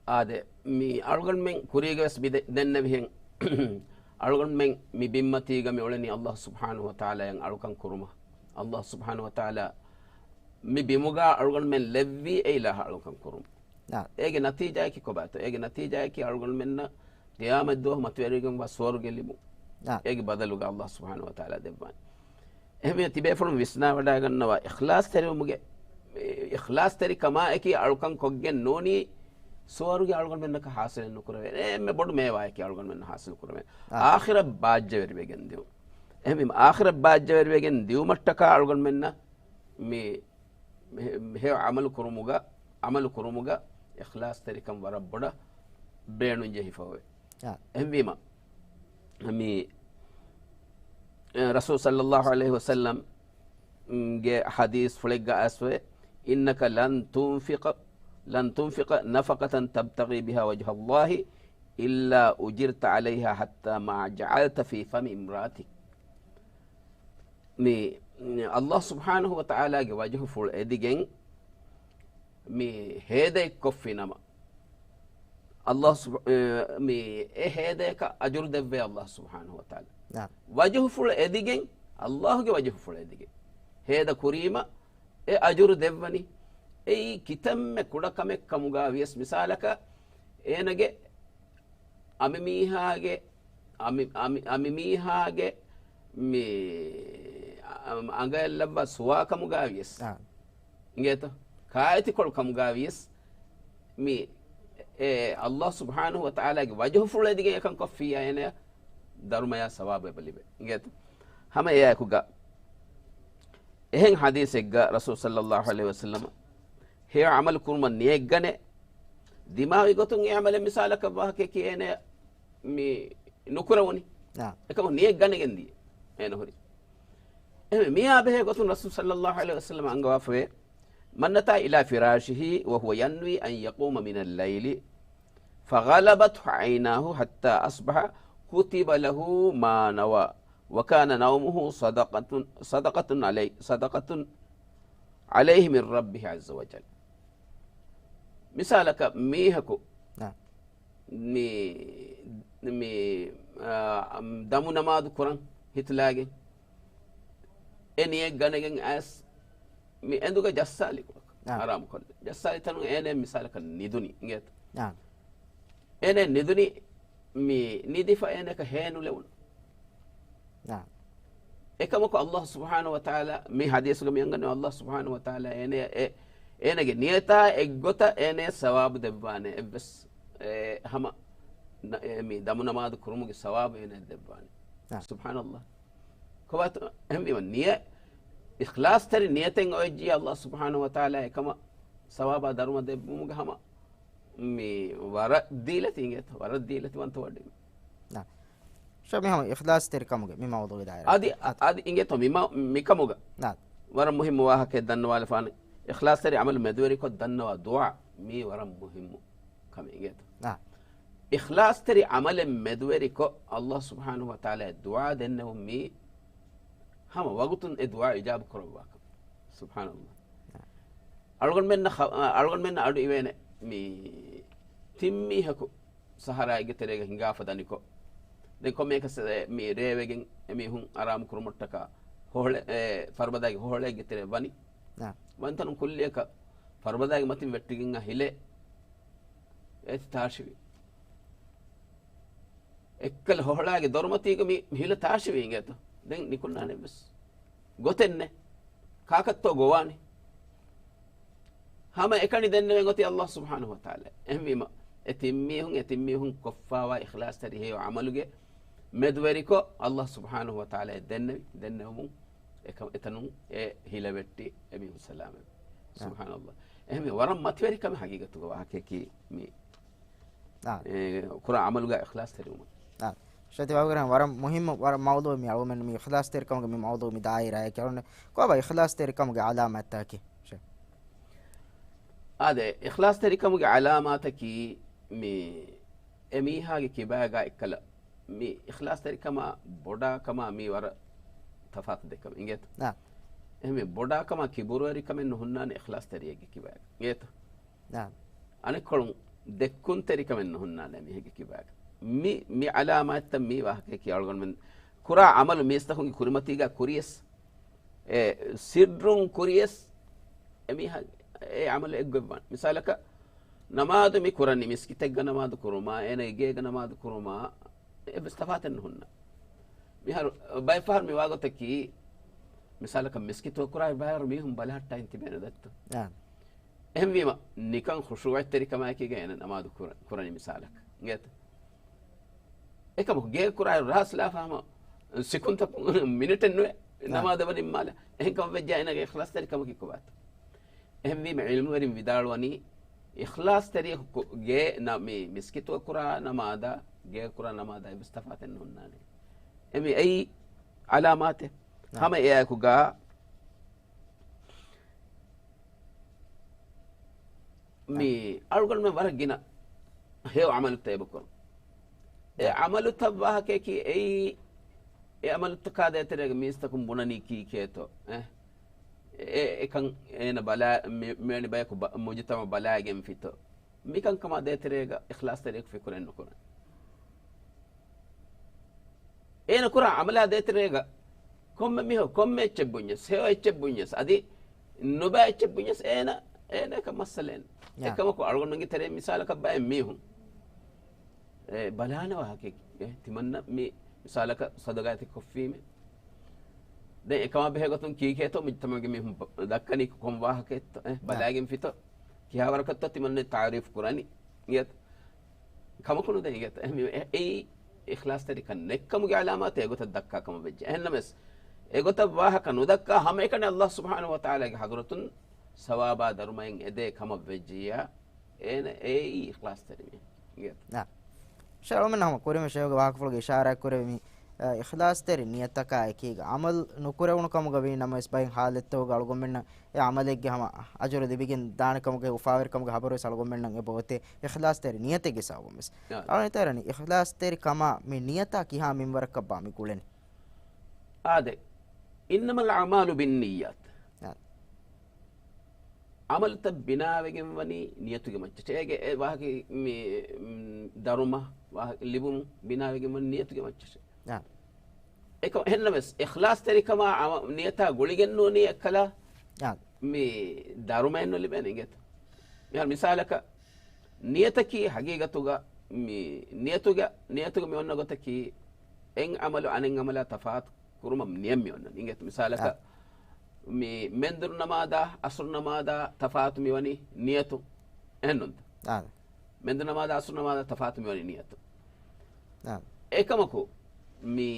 އާދެ، މި އަޅުގަނޑުމެން ކުރީގަ ވެސް މި ދެ-، ދެންނެވިހެން، އަޅުގަނޑުމެން މި ބިންމަތީގަ މި އުޅެނީ ﷲ ސުބްޙާނަހޫ ވަތަޢާލާއަށް އަޅުކަން ކުރުމަށް. ﷲ ސުބްޙާނަހޫ ވަތަޢާލާ މި ބިމުގަ އަޅުގަނޑުމެން ލެއްވީ އެ އިލާހަށް އަޅުކަން ކުރުމަށް. އާ. އޭގެ ނަތީޖާއަކީ ކޮބާތޯ؟ އޭގެ ނަތީޖާއަކީ އަޅުގަނޑުމެންނަށް ޤިޔާމަތްދުވަހު މަތިވެރިވެގެންވާ ސުވަރުގެ ލިބުން. އާ. އޭގެ ބަދަލުގަ ﷲ ސުބްޙާނަހޫ ވަތަޢާލާ ދެއްވާނެ. އެހެންވެ، ތިބޭފުޅުން ވިސްނާވަޑައިގަންނަވާ އިޚްލާޞްތެރިވުމުގެ، އިޚްލާޞްތެރިކަމާއެކީ އަޅުކަން ކޮށްގެން ނޫނީ ސުވަރުގެ އަޅުގަނޑުމެންނަކަށް ޙާޞިލެއް ނުކުރެވޭނެ. އެންމެ ބޮޑު މޭވާއަކީ އަޅުގަނޑުމެންނަށް ޙާޞިލު ކުރެވޭނެ. އާ. އާޚިރަތް ބާއްޖަވެރިވެގެން ދިއުން. އެހެންވީމަ، އާޚިރަތް ބާއްޖަވެރިވެގެން ދިއުމަށްޓަކާ އަޅުގަނޑުމެންނަށް މި ހެ-، ހެޔޮ ޢަމަލު ކުރުމުގަ، ޢަމަލު ކުރުމުގަ އިޚްލާޞްތެރިކަން ވަރަށް ބޮޑަށް ބޭނުންޖެހިފައެވެ. އާ. އެހެންވީމަ، މި، އެ، ރަސޫލު ޞައްލައްލާހު ޢަލައިހި ވަސައްލަމްގެ ޙަދީޘް ފުޅެއްގަ އައިސްފައެވެ. إِنَّكَ لَنْ تُنْفِقَ، لَنْ تُنْفِقَ نَفَقَةً تَبْتَغِي بِهَا وَجْهَ اللَّهِ إِلَّا أُجِرْتَ عَلَيْهَا حَتَّى مَا جَعَلْتَ فِي فَمِ امْرَأَتِكَ. މި، ﷲ ސުބްޙާނަހޫ ވަތަޢާލާގެ ވަޖުހުފުޅު އެދިގެން މި ހޭދައެއްކޮށްފި ނަމަ، ﷲ ސުބް-، އެ، މި އެ ހޭދަޔަކަށް އަޖުރު ދެއްވޭ ﷲ ސުބްޙާނަހޫ ވަތަޢާލާ. ނާ. ވަޖުހުފުޅު އެދިގެން، ﷲގެ ވަޖުހުފުޅު އެދިގެން ހޭދަ ކުރީމަ، އެ އަޖުރު ދެއްވަނީ. އެއީ ކިތަންމެ ކުޑަ ކަމެއް ކަމުގަ ވިޔަސް، މިސާލަކަށް އޭނަގެ އަނބިމީހާގެ، އަނބި-، އަނބި-، އަނބިމީހާގެ މި އަ-، އަނގަޔަށް ލައްވާ ސުވާ ކަމުގަ ވިޔަސް. އާ. އިނގޭތޯ؟ ކާއެތިކޮޅު ކަމުގަ ވިޔަސް މި އެ ﷲ ސުބްޙާނަހޫ ވަތަޢާލާގެ ވަޖުހުފުޅު އެދިގެން އެކަން ކޮށްފިއްޔާ އޭނަޔަށް ދަރުމަޔާ ސަވާބު އެބަ ލިބޭ. އިނގޭތޯ؟ ހަމަ އެއާއެކުގަ އެހެން ޙަދީޘެއްގަ ރަސޫލު ޞައްލައްލާހު ޢަލައިހި ވަސައްލަމަ ހެޔޮ ޢަމަލު ކުރުމަށް ނިޔަތްގަނެ، ދިމާވި ގޮތުން އެ ޢަމަލެއް މިސާލަކަށް ވާހަކައަކީ އޭނަ މި ނުކުރެވުނީ. އާ. އެކަމަށް ނިޔަތް ގަނެގެން ދިޔަ އޭނަ ހުރި. އެހެންވެ، މިއާ ބެހޭ ގޮތުން ރަސޫލު ޞައްލައްލާހު ޢަލައިހި ވަސައްލަމަ އަންގަވާފައިވޭ، مَنْ أَتَى إِلَى فِرَاشِهِ وَهُوَ يَنْوِي أَنْ يَقُومَ مِنَ اللَّيْلِ فَغَلَبَتْهُ عَيْنَاهُ حَتَّى أَصْبَحَ كُتِبَ لَهُ مَا نَوَى وكان نومه صدقة، صدقة عليه، صدقة عليه من ربه عز وجل. މިސާލަކަށް މީހަކު ނާ. މި، މި، އާ، ދަމު ނަމާދު ކުރަން ހިތުލާގެން އެ ނިޔަތް ގަނެގެން އައިސް މި އެނދުގަ ޖައްސާލި ކުޑަކަށް އާ. އަރާމު ކޮށްލި. ޖައްސާލި ތަނުން އޭނަ މިސާލަކަށް ނިދުނީ އިނގޭތަ؟ އާ. އޭނަ ނިދުނީ މި ނިދިފަ އޭނަކަށް ހޭނުލެވުނު. އާ. އެކަމަކު އައްލާހު ސުބްޙާނަހު ވަތަޢާލާ މި ޙަދީޘުގަ މި އަންގަނީ އައްލާހު ސުބްޙާނަހު ވަތަޢާލާ އޭނަ އެ، އޭނަގެ ނިޔަތާ އެއްގޮތަށް އޭނަ ސަވާބު ދެއްވާނެ އެއްވެސް އެ ހަމަ ނަ-، އެ މި ދަމު ނަމާދު ކުރުމުގެ ސަވާބު އޭނަ ދެއްވާނެ. އާ. ސުބްޙާނައްލާހް. ކޮބާތޯ؟ އެހެންވީމަ ނިޔަ-، އިޚްލާޞްތެރި ނިޔަތެއް އޮވެއްޖިއްޔާ އައްލާހު ސުބްޙާނަހު ވަތަޢާލާ އެކަމަށް ސަވާބާ ދަރުމަ ދެއްވުމުގެ ހަމަ މި ވަރަށް ދީލަތި އިނގޭތަ؟ ވަރަށް ދީލަތިވަންތަ ވަޑި. ނާ. ޝޯ މި ހަމަ އިޚްލާޞްތެރިކަމުގެ މި މައުޟޫޢުގެ ދާއިރާ. އަދި، އަދި އިނގޭތޯ މި މަ-، މިކަމުގަ. ނާ. ވަރަށް މުހިއްމު ވާހަކައެއް ދަންނަވާލަފާނެ. އިޚްލާޞްތެރި ޢަމަލު މެދުވެރިކޮށް ދަންނަވާ ދުޢާ މީ ވަރަށް މުހިއްމު ކަމެއް އިނގޭތޯ. ނާ. އިޚްލާޞްތެރި ޢަމަލެއް މެދުވެރިކޮށް އައްލާހު ސުބްޙާނަހު ވަތަޢާލާ ދުޢާ ދެންނެވުން މީ ހަމަ ވަގުތުން އެ ދުޢާ އިޖާބަ ކުރައްވާކަން. ސުބްޙާނައްލާހް. އަޅުގަނޑުމެންނަށް ޚަ-، އަޅުގަނޑުމެންނަށް އަޑު އިވޭނެ މި ތިން މީހަކު ސަހަރާއެއްގެ ތެރޭގަ ހިނގާފަ ދަނިކޮށް، ދެން ކޮންމެއަކަސް މި ރޭވެގެން އެމީހުން އަރާމު ކުރުމަށްޓަކާ ހޮހޮޅެ-، އެ، ފަރުބަދައިގެ ހޮހޮޅައެއްގެ ތެރޭ ވަނީ. ނާ. ވަންތަނުން ކުއްލިއަކަށް ފަރުބަދައިގެ މަތިން ވެއްޓިގެން ހިލޭ އޭތި ތާށިވި. އެއްކަލަ ހޮހޮޅާގެ ދޮރުމަތީގަ މި ހިލަ ތާށިވީ އިނގޭތޯ. ދެން ނިކުންނާނެ ވެސް. ގޮތެއް ނެ. ކާކަށްތޯ ގޮވާނީ؟ ހަމަ އެކަނި ދެންނެވެން އޮތީ އައްލާހު ސުބްޙާނަހު ވަތަޢާލާ. އެހެންވީމަ، އެ ތިން މީހުން، އެ ތިން މީހުން ކޮށްފާވާ އިޚްލާޞްތެރި ހެޔޮ ޢަމަލުގެ މެދުވެރިކޮށް، އައްލާހު ސުބްޙާނަހު ވަތަޢާލާ ދެންނެވި، ދެންނެވުމުން އެކަ-، އެތަނުން އެ ހިލަވެއްޓި އެމީހުން ސަލާމަތް. އާ. ސުބްޙާނައްލާހް. އެހެންވީ ވަރަށް މަތިވެރި ކަމެއް ޙަޤީޤަތުގަ ވާހަކަޔަކީ މި އާ. އެ، ކުރާ ޢަމަލުގަ އިޚްލާޞްތެރިވުމަށް. އާ. ޝޭޚް ތި ވާގުރަން ވަރަށް މުހިއްމު، ވަރަށް މައުޟޫޢެއް މި އަޅުގަނޑުމެން މި އިޚްލާޞްތެރިކަމުގެ މި މައުޟޫޢު މި ދާއިރާއެކޭ. އަޅުގަނޑު ކޮބާ އިޚްލާޞްތެރިކަމުގެ ޢަލާމާތްތަކަކީ؟ ޝޭޚް. އާދެ، އިޚްލާޞްތެރިކަމުގެ ޢަލާމާތަކީ މި އެ މީހާގެ ކިބާގާ އެއްކަލަ މި އިޚްލާޞްތެރިކަމާ ބޮޑާ ކަމާ މީ ވަރަށް ތަފާތު ދެކަމެއް އިނގޭތަ؟ އާ. އެހެންވެ ބޮޑާ ކަމާ ކިބުރުވެރިކަމެއް ނުހުންނާނެ އިޚްލާޞްތެރިއެއްގެ ކިބާގަ އިނގޭތަ؟ އާ. އަނެއްކޮޅުން ދެއްކުންތެރިކަމެއް ނުހުންނާނެ މީހެއްގެ ކިބާގަ. މި، މި ޢަލާމާތްތައް މީ ވާހަކަޔަކީ އަޅުގަނޑުމެން ކުރާ ޢަމަލު މީސްތަކުންގެ ކުރިމަތީގަ ކުރިޔަސް، އެ ސިއްރުން ކުރިޔަސް އެމީހާ އެ ޢަމަލު އެއްގޮތްވާނެ. މިސާލަކަށް ނަމާދު މި ކުރަނީ މިސްކިތެއްގަ ނަމާދު ކުރުމާ، އޭނަގެ ގޭގަ ނަމާދު ކުރުމާ، އެއްވެސް ތަފާތެއް ނުހުންނަ. މިހާރު ބައެއްފަހަރު މި ވާގޮތަކީ، މިސާލަކަށް މިސްކިތު ކުރާ ބައިވަރު މީހުން ބަލަހައްޓާ ތިބޭނެ ދައްތަ؟ އާ. އެހެންވީމަ، ނިކަން ޚުޝޫޢަތްތެރިކަމާއެކީގަ އޭނަ ނަމާދު ކުރަ-، ކުރަނީ މިސާލަކަށް. އިނގޭތަ؟ އެކަމަކު ގޭ ކުރާ ރަހަސް ލާފަ ހަމަ ސިކުންތަކު މިނެޓެއް ނުވެ އާ. ނަމާދަށް ވަނީ މާލެ. އެހެން ކަމަށް ވެއްޖާ އޭނަގެ އިޚްލާޞްތެރިކަމަކީ ކޮބާތަ؟ އެހެންވީމަ ޢިލްމުވެރިން ވިދާޅުވަނީ، އިޚްލާޞްތެރިޔަކު ކު-، ގޭ ނަ-، މި މިސްކިތުގަ ކުރާ ނަމާދާ، ގޭ ކުރާ ނަމާދާ އެއްވެސް ތަފާތެއް ނުހުންނާނެ. އެމީ އެއީ ޢަލާމާތެއް. ނާ. ހަމަ އެއާއެކުގަ މި އަޅުގަނޑުމެން ވަރަށް ގިނަ ހެޔޮ ޢަމަލުތައް އެބަ ކުރަން. އެ ނާ. ޢަމަލުތައް ވާހަކައަކީ އެއީ، އެ ޢަމަލުތަކާ ދޭތެރޭގަ މީސްތަކުން ބުނަނީ ކީކޭތޯ؟ އެ، އެ، އެކަން އޭނަ ބަލާ-، މި-، މިވެނި ބަޔަކު ބަ-، މުޖުތަމަޢު ބަލާގެންފިތޯ؟ މިކަންކަމާ ދޭތެރޭގަ އިޚްލާޞްތެރިޔަކު ފިކުރެއް ނުކުރަން. އޭނަ ކުރާ ޢަމަލާ ދޭތެރޭގަ ކޮންމެ މީހަކު ކޮންމެ އެއްޗެއް ބުންޏަސް، ހެޔޮ އެއްޗެއް ބުންޏަސް، އަދި ނުބައި އެއްޗެއް ބުންޏަސް އޭނަ، އޭނައަކަށް މައްސަލައެއް ނެތް. ޔާ. އެކަމަކު އަޅުގަނޑުގެ ތެރޭ މިސާލަކަށް ބައެއް މީހުން އެ ބަލާނެ ވާހަކައެއް، އެ ތިމަންނަ މި މިސާލަކަށް ޞަދަގާތެއް ކޮށްފީމޭ. ދެން އެކަމާ ބެހޭ ގޮތުން ކީކޭތޯ މުޖްތަމަޢުގެ މީހުން ބަ-، ދައްކަނީ ކޮން ވާހަކައެއްތޯ؟ އެ ޔާ. ބަލާގެން ފިތޯ؟ ކިހާވަރަކަށްތޯ ތިމަންނަ ތާރީފް ކުރަނީ؟ އިނގޭތަ؟ ކަމަކު ނުދޭ އިނގޭތަ؟ އެހެންވީމަ އެ-، އެއީ އިޚްލާޞްތެރިކަން ނެތްކަމުގެ ޢަލާމާތެއް އެގޮތަށް ދައްކާ ކަމަށް ވެއްޖެ. އެހެންނަމަވެސް، އެގޮތަށް ވާހަކަ ނުދައްކާ ހަމައެކަނި އައްލާހު ސުބްޙާނަހު ވަތަޢާލާގެ ޙަޟްރަތުން ސަވާބާ ދަރުމައިން އެދޭ ކަމަށް ވެއްޖިއްޔާ، އޭނަ އެއީ އިޚްލާޞްތެރި މީހެއް. އިނގޭތަ؟ ނާ. ޝޭޚް އަޅުގަނޑުމެން ހަމަ ކުރީމަ ޝޭޚްގެ ވާހަކަފުޅުގަ އިޝާރާތް ކުރެއްވި މި، އަ، އިޚްލާޞްތެރި ނިޔަތަކާ އެކީގަ ޢަމަލު ނުކުރެވުނު ކަމުގަ ވީ ނަމަވެސް ބައެއް ޙާލަތްތަކުގަ އަޅުގަނޑުމެންނަށް އެ ޢަމަލެއްގެ ހަމަ އަޖުރު ލިބިގެން ދާނެ ކަމުގެ އުފާވެރިކަމުގެ ޚަބަރުވެސް އަޅުގަނޑުމެންނަށް އެބައޮތޭ އިޚްލާޞްތެރި ނިޔަތެއްގެ ސަބަބުންވެސް. އާ. އަޅުގަނޑު ހިތަށް އަރަނީ އިޚްލާޞްތެރި ކަމާ މި ނިޔަތާ ކިހާ މިންވަރަކަށްބާ މި ގުޅެނީ؟ އާދެ، އިންނަމަލް އަޢުމާލު ބިންނިއްޔާތް. އާ. ޢަމަލުތައް ބިނާވެގެން ވަނީ ނިޔަތުގެ މައްޗަށޭ. އޭގެ އެ ވާހަކަ މި، މް، ދަރުމަ ވާހަކަ ލިބުމުން ބިނާވެގެން ވަނީ ނިޔަތުގެ މައްޗަށޭ. އާ. އެކަމަ އެހެންނަމަވެސް، އިޚްލާޞްތެރިކަމާ ޢަމަ-، ނިޔަތާ ގުޅިގެން ނޫނީ އެއްކަލަ އާ. މި ދަރުމައެއް ނުލިބޭނެ އިނގޭތަ؟ މިހާރު މިސާލަކަށް، ނިޔަތަކީ ހަގީގަތުގަ މި ނިޔަތުގަ، ނިޔަތުގަ މި އޮންނަ ގޮތަކީ އެއް ޢަމަލު އަނެއް ޢަމަލާ ތަފާތު ކުރުމަށް ނިޔަތް މި އޮންނަނީ. އިނގޭތަ؟ މިސާލަކަށް، އާ. މި މެންދުރު ނަމާދާ އަސުރު ނަމާދާ ތަފާތު މިވަނީ ނިޔަތު. އެހެންނުންތަ؟ އާ. މެންދުރު ނަމާދާ އަސުރު ނަމާދާ ތަފާތު މިވަނީ ނިޔަތު. އާ. އެކަމަކު، މި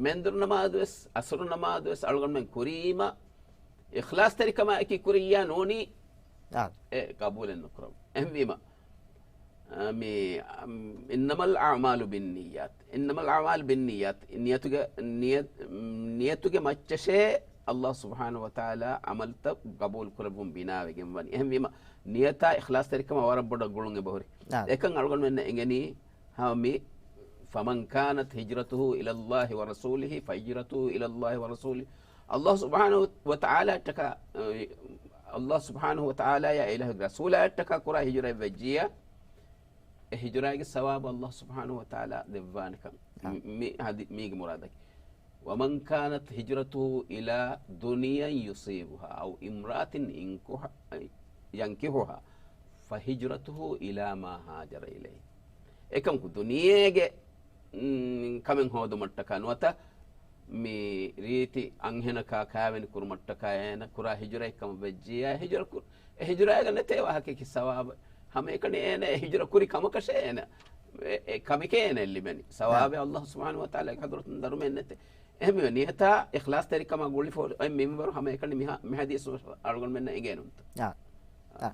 މެންދުރު ނަމާދުވެސް، އަސުރު ނަމާދުވެސް އަޅުގަނޑުމެން ކުރީމަ، އިޚްލާޞްތެރިކަމާ އެކީ ކުރިއްޔާ ނޫނީ، އާ. އެ ޤަބޫލެއް ނުކުރަން. އެހެންވީމަ، އ، މި، އ، އިންނަމަލް އަޢުމާލު ބިންނިއްޔާތް. އިންނަމަލް އަޢުމާލު ބިންނިއްޔާތް. ނިޔަތުގެ، ނިޔަ-، ނިޔަތުގެ މައްޗަށޭ ﷲ ސުބްޙާނަހޫ ވަތަޢާލާ ޢަމަލުތައް ޤަބޫލު ކުރެއްވުން ބިނާވެގެން ވަނީ. އެހެންވީމަ، ނިޔަތާ އިޚްލާޞްތެރިކަމާ ވަރަށް ބޮޑަށް ގުޅުން އެބަހުރި. އާ. އެކަން އަޅުގަނޑުމެންނަށް އެނގެނީ، ހަމަ މި، فمن كانت هجرته إلى الله ورسوله فهجرته إلى الله ورسوله. ﷲ ސުބްޙާނަހޫ ވަތަޢާލާއަށްޓަކާ، އަ، ﷲ ސުބްޙާނަހޫ ވަތަޢާލާޔާ އެ އިލާހުގެ ރަސޫލާއަށްޓަކާ ކުރާ ހިޖުރައެއް ވެއްޖިއްޔާ، އެ ހިޖުރާގެ ސަވާބު ﷲ ސުބްޙާނަހޫ ވަތަޢާލާ ދެއްވާނެކަން. އާ. މި، މި ހަދި-، މީގެ މުރާދަކީ. ومن كانت هجرته إلى دنيا يصيبها أو امرأة ينكح-، ينكحها فهجرته إلى ما هاجر إليه. އެކަމަކު ދުނިޔޭގެ، މް، ކަމެއް ހޯދުމަށްޓަކާ ނުވަތަ މި ރީތި އަންހެނަކާ ކާވެނި ކުރުމަށްޓަކާ އޭނަ ކުރާ ހިޖުރައެއް ކަމަށް ވެއްޖިއްޔާ ހިޖުރަ ކުރު-، އެ ހިޖުރާގަ ނެތޭ ވާހަކައަކީ ސަވާބެއް. ހަމައެކަނި އޭނަ އެ ހިޖުރަ ކުރި ކަމަކަށޭ އޭނަ އެ، އެ ކަމެކޭ އޭނަ ލިބެނީ. ސަވާބެއް ﷲ ސުބްޙާނަހޫ ވަތަޢާލާގެ ޙަޟްރަތުން ދަރުމައެއް ނެތޭ. އެހެންވީމަ ނިޔަތާ އިޚްލާޞްތެރިކަމާ ގުޅިފަ އޮތް މިންވަރު ހަމައެކަނި މިހާ-، މި ޙަދީޘް އަޅުގަނޑުމެންނަށް އެނގޭނުންތަ؟ އާ. އާ.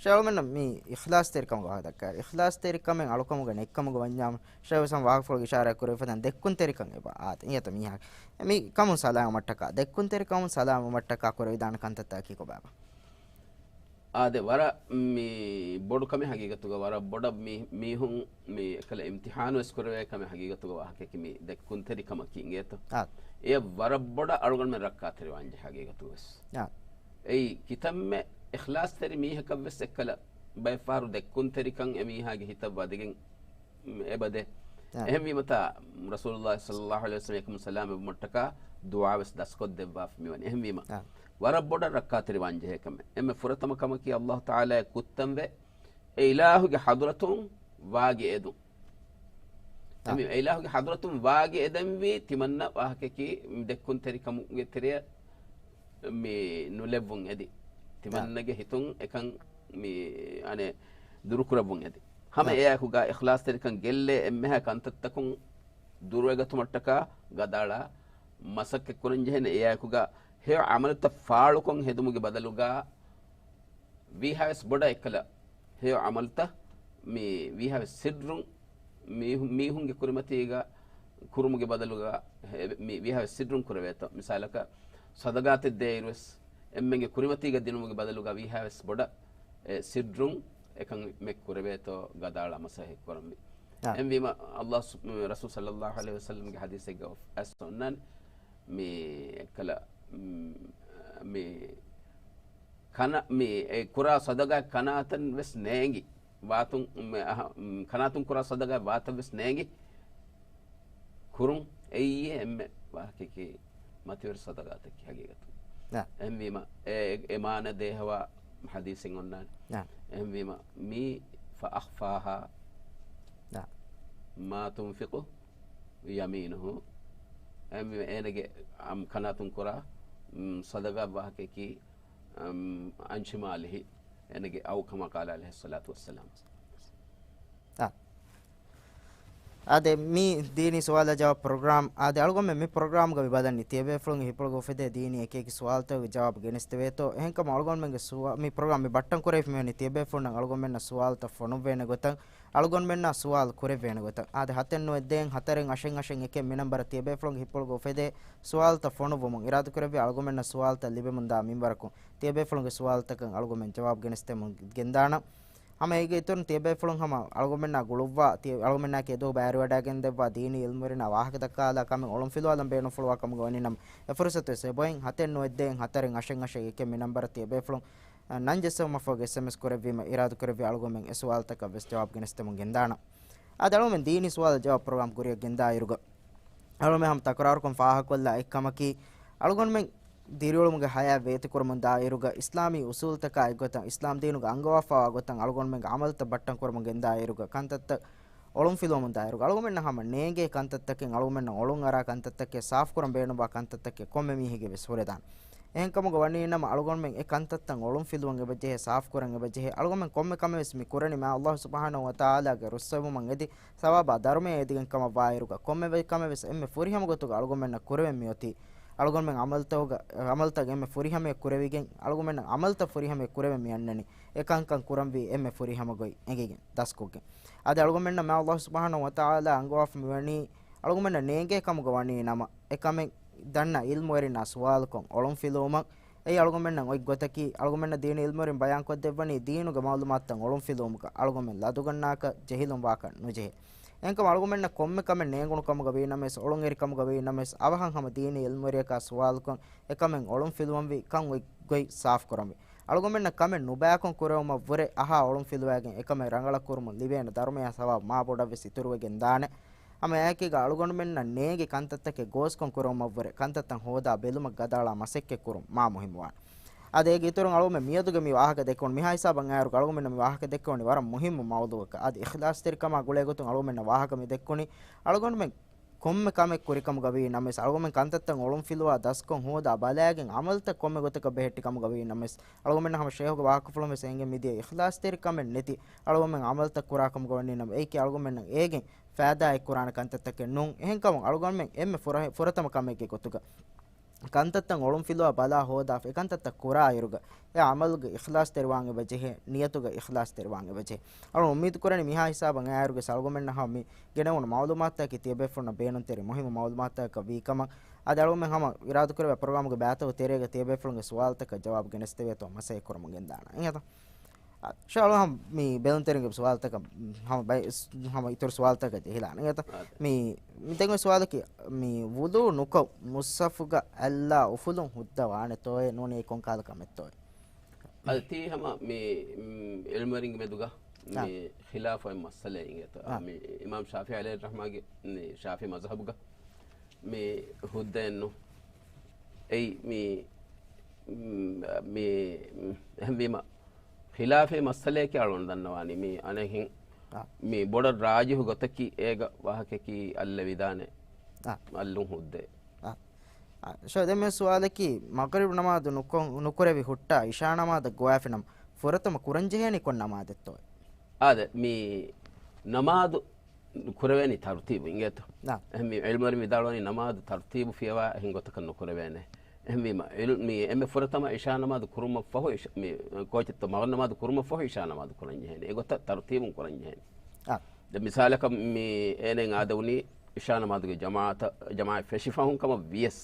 ޝޭޚް އަޅުގަނޑުމެންނަށް މި އިޚްލާޞްތެރިކަމުގެ ވާހަކަ ދައްކާ. އިޚްލާޞްތެރިކަމެއް އަޅުކަމުގަ ނެތްކަމުގެ ވަންޏާމު، ޝޭޚް ވެސް ވާހަކަފުޅުގަ އިޝާރާތް ކުރެވިފަދައިން ދެއްކުންތެރިކަން އެބަ އާދެ. އިނގޭތަ މީހާ މި ކަމުން ސަލާމަތްޓަކާ، ދެއްކުންތެރިކަމުން ސަލާމަތްޓަކާ ކުރެވިދާނެ ކަންތައްތަކަކީ ކޮބާބާ؟ އާދެ، ވަރަށް މި ބޮޑު ކަމެއް ހަގީގަތުގަ، ވަރަށް ބޮޑަށް މި، މީހުން މި އެކަލަ އިމްތިޙާނު ވެސް ކުރެވޭ ކަމެއް ހަގީގަތުގަ ވާހަކައަކީ މި ދެއްކުންތެރިކަމަކީ އިނގޭތަ؟ އާ. އެ ވަރަށް ބޮޑަށް އަޅުގަނޑުމެން ރައްކާތެރިވާންޖެހޭ ހަގީގަތުގަ ވެސް. އާ. އެއީ ކިތަންމެ އިޚްލާޞްތެރި މީހަކަށް ވެސް އެކަލަ ބައެއްފަހަރު ދެއްކުންތެރިކަން އެ މީހާގެ ހިތަށް ވަދެގެން އެބަދޭ. އާ. އެހެންވީމަތާ، ރަސޫލުﷲ ޞައްލައްލާހު ޢަލައިހި ވަސައްލަމް އެކަމުން ސަލާމަތްވުމަށްޓަކާ ދުޢާވެސް ދަސްކޮށްދެއްވާފަ މިވަނީ. އެހެންވީމަ، އާ. ވަރަށް ބޮޑަށް ރައްކާތެރިވާންޖެހޭ ކަމެއް. އެންމެ ފުރަތަމަ ކަމަކީ ﷲ ތަޢާލާއަށް ކުއްތަންވެ، އެ އިލާހުގެ ޙަޟްރަތުން ވާގި އެދުން. އާ. އެމީ، އެ އިލާހުގެ ޙަޟްރަތުން ވާގި އެދެންވީ ތިމަންނަ ވާހަކައަކީ ދެއްކުންތެރިކަމުގެ ތެރެއަށް މި ނުލެއްވުން އެދި. ތިމަންނަގެ ހިތުން އެކަން މި، އަނެއް، ދުރުކުރެއްވުން އެދި. ހަމަ އާ. އެއާއެކުގަ އިޚްލާޞްތެރިކަން ގެއްލޭ އެންމެހާ ކަންތައްތަކުން ދުރުވެގަތުމަށްޓަކާ ގަދައަޅާ މަސައްކަތް ކުރަންޖެހޭނެ. އެއާއެކުގަ ހެޔޮ ޢަމަލުތައް ފާޅުކޮށް ހެދުމުގެ ބަދަލުގަ ވީހާވެސް ބޮޑަށް އެއްކަލަ ހެޔޮ ޢަމަލުތައް މި ވީހާވެސް ސިއްރުން މީހު-، މީހުންގެ ކުރިމަތީގަ ކުރުމުގެ ބަދަލުގަ ހެ-، މި ވީހާވެސް ސިއްރުން ކުރެވޭތޯ. މިސާލަކަށް ޞަދަޤާތެއް ދޭއިރުވެސް އެންމެންގެ ކުރިމަތީގަ ދިނުމުގެ ބަދަލުގަ ވީހާވެސް ބޮޑަށް އެ ސިއްރުން އެކަން މެ ކުރެވޭތޯ ގަދައަޅާ މަސައްކަތް ކުރަންވީ. އާ. އެހެންވީމަ ﷲ ސު-، ރަސޫލު ޞައްލައްލާހު ޢަލައިހި ވަސައްލަމްގެ ޙަދީޘެއްގަ އައިސް އޮންނާނެ މި އެއްކަލަ، މް، މި ކަނަ-، މި އެ ކުރާ ޞަދަޤާ ކަނާތަން ވެސް ނޭނގި ވާތުން، މެ އަހަ-، މް، ކަނާތުން ކުރާ ޞަދަޤާ ވާތަން ވެސް ނޭނގި ކުރުން އެއީ އެންމެ ވާހަކައަކީ މަތިވެރި ޞަދަޤާތަކީ ހަގީގަތު. ނާ. އެހެންވީމަ، އެ، އެ، އެ މާނަ ދޭހަވާ ޙަދީޘެއް އޮންނާނެ. ނާ. އެހެންވީމަ، މީ فأخفاها. ނާ. ما تنفق يمينه. އެހެންވީމަ، އޭނަގެ އަމް ކަނާތުން ކުރާ، މް، ޞަދަޤާ ވާހަކައަކީ، އަމް، عن شماله. އޭނަގެ އައު كما قال عليه الصلاة والسلام. އާ. އާދެ، މި ދީނީ ސުވާލާ ޖަވާބު ޕްރޮގްރާމް. އާދެ، އަޅުގަނޑުމެން މި ޕްރޮގްރާމްގަ މި ބަލަނީ ތިޔަބޭފުޅުންގެ ހިތްޕުޅުގަ އުފެދޭ ދީނީ އެކި އެކި ސުވާލުތަކުގެ ޖަވާބު ގެނެސްދެވޭތޯ. އެހެންކަމުން އަޅުގަނޑުމެންގެ ސުވާ-، މި ޕްރޮގްރާމް މި ބައްޓަން ކުރެވިފަ މިވަނީ ތިޔަބޭފުޅުންނަށް އަޅުގަނޑުމެންނަށް ސުވާލުތައް ފޮނުއްވޭނެ ގޮތަށް، އަޅުގަނޑުމެންނާ ސުވާލު ކުރެއްވޭނެ ގޮތަށް. އާދެ، ހަތެއް ނުވެ ދޭއް ހަތަރެއް އަށެއް އަށެއް އެކެއް މި ނަންބަރަށް ތިޔަބޭފުޅުންގެ ހިތްޕުޅުގަ އުފެދޭ ސުވާލުތައް ފޮނުއްވުމުން އިރާދަކުރެއްވި އަޅުގަނޑުމެންނަށް ސުވާލުތައް ލިބެމުންދާ މިންވަރަކުން ތިޔަބޭފުޅުންގެ ސުވާލުތަކަށް އަޅުގަނޑުމެން ޖަވާބު ގެނެސްދެމުން ގެންދާނަން. ހަމަ އޭގެ އިތުރުން ތިޔަބޭފުޅުން ހަމަ އަޅުގަނޑުމެންނާ ގުޅުއްވާ، ތިޔަ-، އަޅުގަނޑުމެންނާ އެދުވަހު ބައިވެރިވަޑައިގެންދެއްވާ ދީނީ އިލްމުވެރިންނާ ވާހަކަ ދައްކާލާ ކަމެއް އޮޅުންފިލުވާލަން ބޭނުންފުޅުވާ ކަމުގަ ވަނީ ނަމަ، އެ ފުރުސަތުވެސް އެބައިން ހަތެއް ނުވެއްދޭން ހަތަރެއް އަށެއް އަށެއް އެކެއް މި ނަންބަރަށް ތިޔަބޭފުޅުން، އަ، ނަން ޖެއްސެވުމަށްފަހުގަ އެސްއެމްއެސް ކުރެއްވީމަ، އިރާދަކުރެއްވި އަޅުގަނޑުމެން އެ ސުވާލުތަކަށް ވެސް ޖަވާބު ގެނެސްދެމުން ގެންދާނަން. އަދި އަޅުގަނޑުމެން ދީނީ ސުވާލު ޖަވާބު ޕްރޮގްރާމް ކުރިއަށް ގެންދާއިރުގަ، އަޅުގަނޑުމެން ހަމަ ތަކުރާރުކޮށް ފާހަގަކޮށްލާ އެއްކަމަކީ، އަޅުގަނޑުމެން ދިރިއުޅުމުގެ ހަޔާތް ވޭތުކުރަމުން ދާއިރުގަ އިސްލާމީ އުސޫލުތަކާ އެއްގޮތަށް، އިސްލާމް ދީނުގަ އަންގަވާފައިވާ ގޮތަށް އަޅުގަނޑުމެންގެ ޢަމަލުތައް ބައްޓަން ކުރަމުން ގެންދާއިރުގަ ކަންތައްތައް އޮޅުންފިލުވަމުން ދާއިރުގަ އަޅުގަނޑުމެންނަށް ހަމަ ނޭނގޭ ކަންތައްތަކެއް، އަޅުގަނޑުމެންނަށް އޮޅުން އަރާ ކަންތައްތަކެއް، ސާފުކުރަން ބޭނުންވާ ކަންތައްތަކެއް ކޮންމެ މީހެއްގެ ވެސް ހުރެދާނެ. އެހެންކަމުގަ ވަނީ ނަމަ އަޅުގަނޑުމެން އެ ކަންތައްތައް އޮޅުންފިލުވަން އެބަޖެހޭ، ސާފުކުރަން އެބަޖެހޭ. އަޅުގަނޑުމެން ކޮންމެ ކަމެއް ވެސް މި ކުރަނީ މާތް ﷲ ސުބްޙާނަހޫ ވަތަޢާލާގެ ރުއްސެވުމަށް އެދި ސަވާބާ ދަރުމަޔަށް އެދިގެން ކަމަށް ވާއިރުގަ، ކޮންމެ ވެ-، ކަމެއް ވެސް އެންމެ ފުރިހަމަ ގޮތުގަ އަޅުގަނޑުމެންނަށް ކުރެވެން މިއޮތީ، އަޅުގަނޑުމެން ޢަމަލުތަކުގަ، ޢަމަލުތައް އެންމެ ފުރިހަމަޔަށް ކުރެވިގެން، އަޅުގަނޑުމެންނަށް ޢަމަލުތައް ފުރިހަމަޔަށް ކުރެވެން މި އަންނަނީ، އެކަންކަން ކުރަންވީ އެންމެ ފުރިހަމަ ގޮތް އެނގިގެން، ދަސްކޮށްގެން. އަދި އަޅުގަނޑުމެންނަށް މާތް ﷲ ސުބްޙާނަހޫ ވަތަޢާލާ އަންގަވާފަ މިވަނީ، އަޅުގަނޑުމެންނަށް ނޭނގޭ ކަމުގަ ވަނީ ނަމަ، އެކަމެއް ދަންނަ ޢިލްމުވެރިންނާ ސުވާލުކޮށް، އޮޅުންފިލުވުމަށް، އެއީ އަޅުގަނޑުމެންނަށް އޮތް ގޮތަކީ، އަޅުގަނޑުމެންނަށް ދީނީ ޢިލްމުވެރިން ބަޔާންކޮށްދެއްވަނީ ދީނުގެ މަޢުލޫމާތުތައް އޮޅުންފިލުވުމުގަ އަޅުގަނޑުމެން ލަދުގަންނާކަށް، ޖެހިލުން ވާކަށް ނުޖެހޭ. އެހެންކަމުން އަޅުގަނޑުމެންނަށް ކޮންމެ ކަމެއް ނޭނގުނު ކަމުގަ ވީ ނަމަވެސް، އޮޅުންއެރި ކަމުގަ ވީ ނަމަވެސް، އަވަހަށް ހަމަ ދީނީ ޢިލްމުވެރިޔަކާ ސުވާލުކޮށް، އެކަމެއް އޮޅުންފިލުވަންވީ ކަން އޮތް ގޮތް ސާފުކުރަންވީ. އަޅުގަނޑުމެންނަށް ކަމެއް ނުބަޔާކޮށް ކުރެވުމަށްވުރެ އަހާ އޮޅުންފިލުވައިގެން އެކަމެއް ރަނގަޅަށް ކުރުމުން ލިބޭނެ ދަރުމަޔާ ސަވާބު މާ ބޮޑަށްވެސް އިތުރުވެގެން ދާނެ. ހަމަ އެއާއެކީގަ އަޅުގަނޑުމެންނަށް ނޭނގި ކަންތައްތަކެއް ގޯސްކޮށް ކުރެވުމަށްވުރެ ކަންތައްތައް ހޯދާ ބެލުމަށް ގަދައަޅާ މަސައްކަތްކުރުން މާ މުހިއްމުވާނެ. އަދި އޭގެ އިތުރުން އަޅުގަނޑުމެން މިއަދުގެ މި ވާހަކަ ދެއްކުނު މިހާ ހިސާބަށް އައިއިރު އަޅުގަނޑުމެން މި ވާހަކަ ދެއްކެވުނީ ވަރަށް މުހިއްމު މައުޟޫޢަކަށް. އަދި އިޚްލާޞްތެރިކަމާ ގުޅޭގޮތުން އަޅުގަނޑުމެންނަށް ވާހަކަ މި ދެއްކުނީ އަޅުގަނޑުމެން ކޮންމެ ކަމެއް ކުރިކަމުގަ ވީ ނަމަވެސް، އަޅުގަނޑުމެން ކަންތައްތައް އޮޅުންފިލުވާ ދަސްކޮށް ހޯދާ ބަލާގެން ޢަމަލުތައް ކޮންމެ ގޮތަކަށް ބެހެއްޓި ކަމުގަ ވީ ނަމަވެސް، އަޅުގަނޑުމެންނަށް ހަމަ ޝޭހުގެ ވާހަކަފުޅުން ވެސް އެނގެން މިދިޔަ އިޚްލާޞްތެރިކަމެއް ނެތި އަޅުގަނޑުމެން ޢަމަލުތައް ކުރާ ކަމުގަ ވަނީ ނަމަ، އެއީކީ އަޅުގަނޑުމެންނަށް އޭގެން ފައިދާއެއް ކުރާނެ ކަންތައްތަކެއް ނޫން. އެހެންކަމުން އަޅުގަނޑުމެން އެންމެ ފުރަ-، ފުރަތަމަ ކަމެއްގެ ގޮތުގަ ކަންތައްތައް އޮޅުންފިލުވާ ބަލާ ހޯދާފަ އެކަންތައްތައް ކުރާއިރުގަ، އެ ޢަމަލުގެ އިޚްލާޞްތެރިވާން އެބަޖެހޭ، ނިޔަތުގެ އިޚްލާޞްތެރިވާން އެބަޖެހޭ. އަޅުގަނޑު އުއްމީދު ކުރަނީ މިހާ ހިސާބަށް އައިއިރުގެ އަޅުގަނޑުމެންނަށް ހަމަ މި ގެނެވުނު މަޢުލޫމާތުތަކީ ތިޔަބޭފުޅުންނަށް ބޭނުންތެރި މުހިއްމު މަޢުލޫމާތުތަކަކަށް ވީ ކަމަށް. އަދި އަޅުގަނޑުމެން ހަމަ އިރާދަކުރެއްވި ޕްރޮގްރާމުގެ ބައިތަކުގެ ތެރޭގަ ތިޔަބޭފުޅުންގެ ސުވާލުތަކަށް ޖަވާބު ގެނެސްދެވޭތޯ މަސައްކަތް ކުރަމުން ގެންދާނަން. އިނގޭތަ؟ އާ، ޝާ އަޅު ހަމަ މި ބެލުންތެރިންގެ ސުވާލުތަކަށް ހަމަ ބައި-، ހަމަ އިތުރު ސުވާލުތަކަށް ޖެހިލާނެ. އިނގޭތަ؟ އާ. މި، މި ދެން އޮތް ސުވާލަކީ، މި ވުޟޫ ނުކޮށް މުޞްޙަފުގަ އައްލާ އުފުލުން ހުއްދަ ވާނެތޯއޭ؟ ނޫނީ ކޮން ކަހަލަ ކަމެއްތޯއޭ؟ އަދި ތީ ހަމަ މި، މް، ޢިލްމުވެރިންގެ މެދުގަ އާ. މި ޚިލާފު އޮތް މައްސަލައެއް އިނގޭތޯ. އާ. މި އިމާމް ޝާފިޢީ ޢަލައިހި ރަޙްމާގެ މި ޝާފިޢީ މަޒްހަބުގަ މި ހުއްދައެއްނު. އެއީ މި، މް، މި، މް، އެހެންވީމަ، ޚިލާފީ މައްސަލައެކޭ އަޅުގަނޑު ދަންނަވާނީ. މި އަނެއްހެން، އާ. މި ބޮޑަށް ރާޖިޙު ގޮތަކީ އޭގަ ވާހަކައަކީ އައްލަވިދާނެ، އާ. އައްލުން ހުއްދައޭ. އާ. އާ. ޝޯ، ދެން މި ސުވާލަކީ، މަޣްރިބް ނަމާދު ނުކޮ-، ނުކުރެވި ހުއްޓާ އިޝާ ނަމާދަށް ގޮވާފިނަމަ، ފުރަތަމަ ކުރަންޖެހޭނީ ކޮން ނަމާދެއްތޯ؟ އާދެ، މި ނަމާދު ކުރެވޭނީ ތަރުތީބު އިނގޭތޯ. އާ. އެހެން މި ޢިލްމުވެރިން ވިދާޅުވަނީ ނަމާދު ތަރުތީބު ފިޔަވާ އެހެން ގޮތަކަށް ނުކުރެވޭނެ. އެހެންވީމަ، ޢިލް-، މި އެންމެ ފުރަތަމަ އިޝާ ނަމާދު ކުރުމަށްފަހު އިޝ-، މި ކޯޗެއްތޯ މަޣްރިބް ނަމާދު ކުރުމަށްފަހު އިޝާ ނަމާދު ކުރަންޖެހޭނެ. އެގޮތަށް ތަރުތީބުން ކުރަންޖެހޭނެ. އާ. ދެން މިސާލަކަށް މި އޭނައަށް އާދަވުނީ އިޝާ ނަމާދުގެ ޖަމާޢަތަށް، ޖަމާޢަތް ފެށިފަހުން ކަމަށް ވިޔަސް،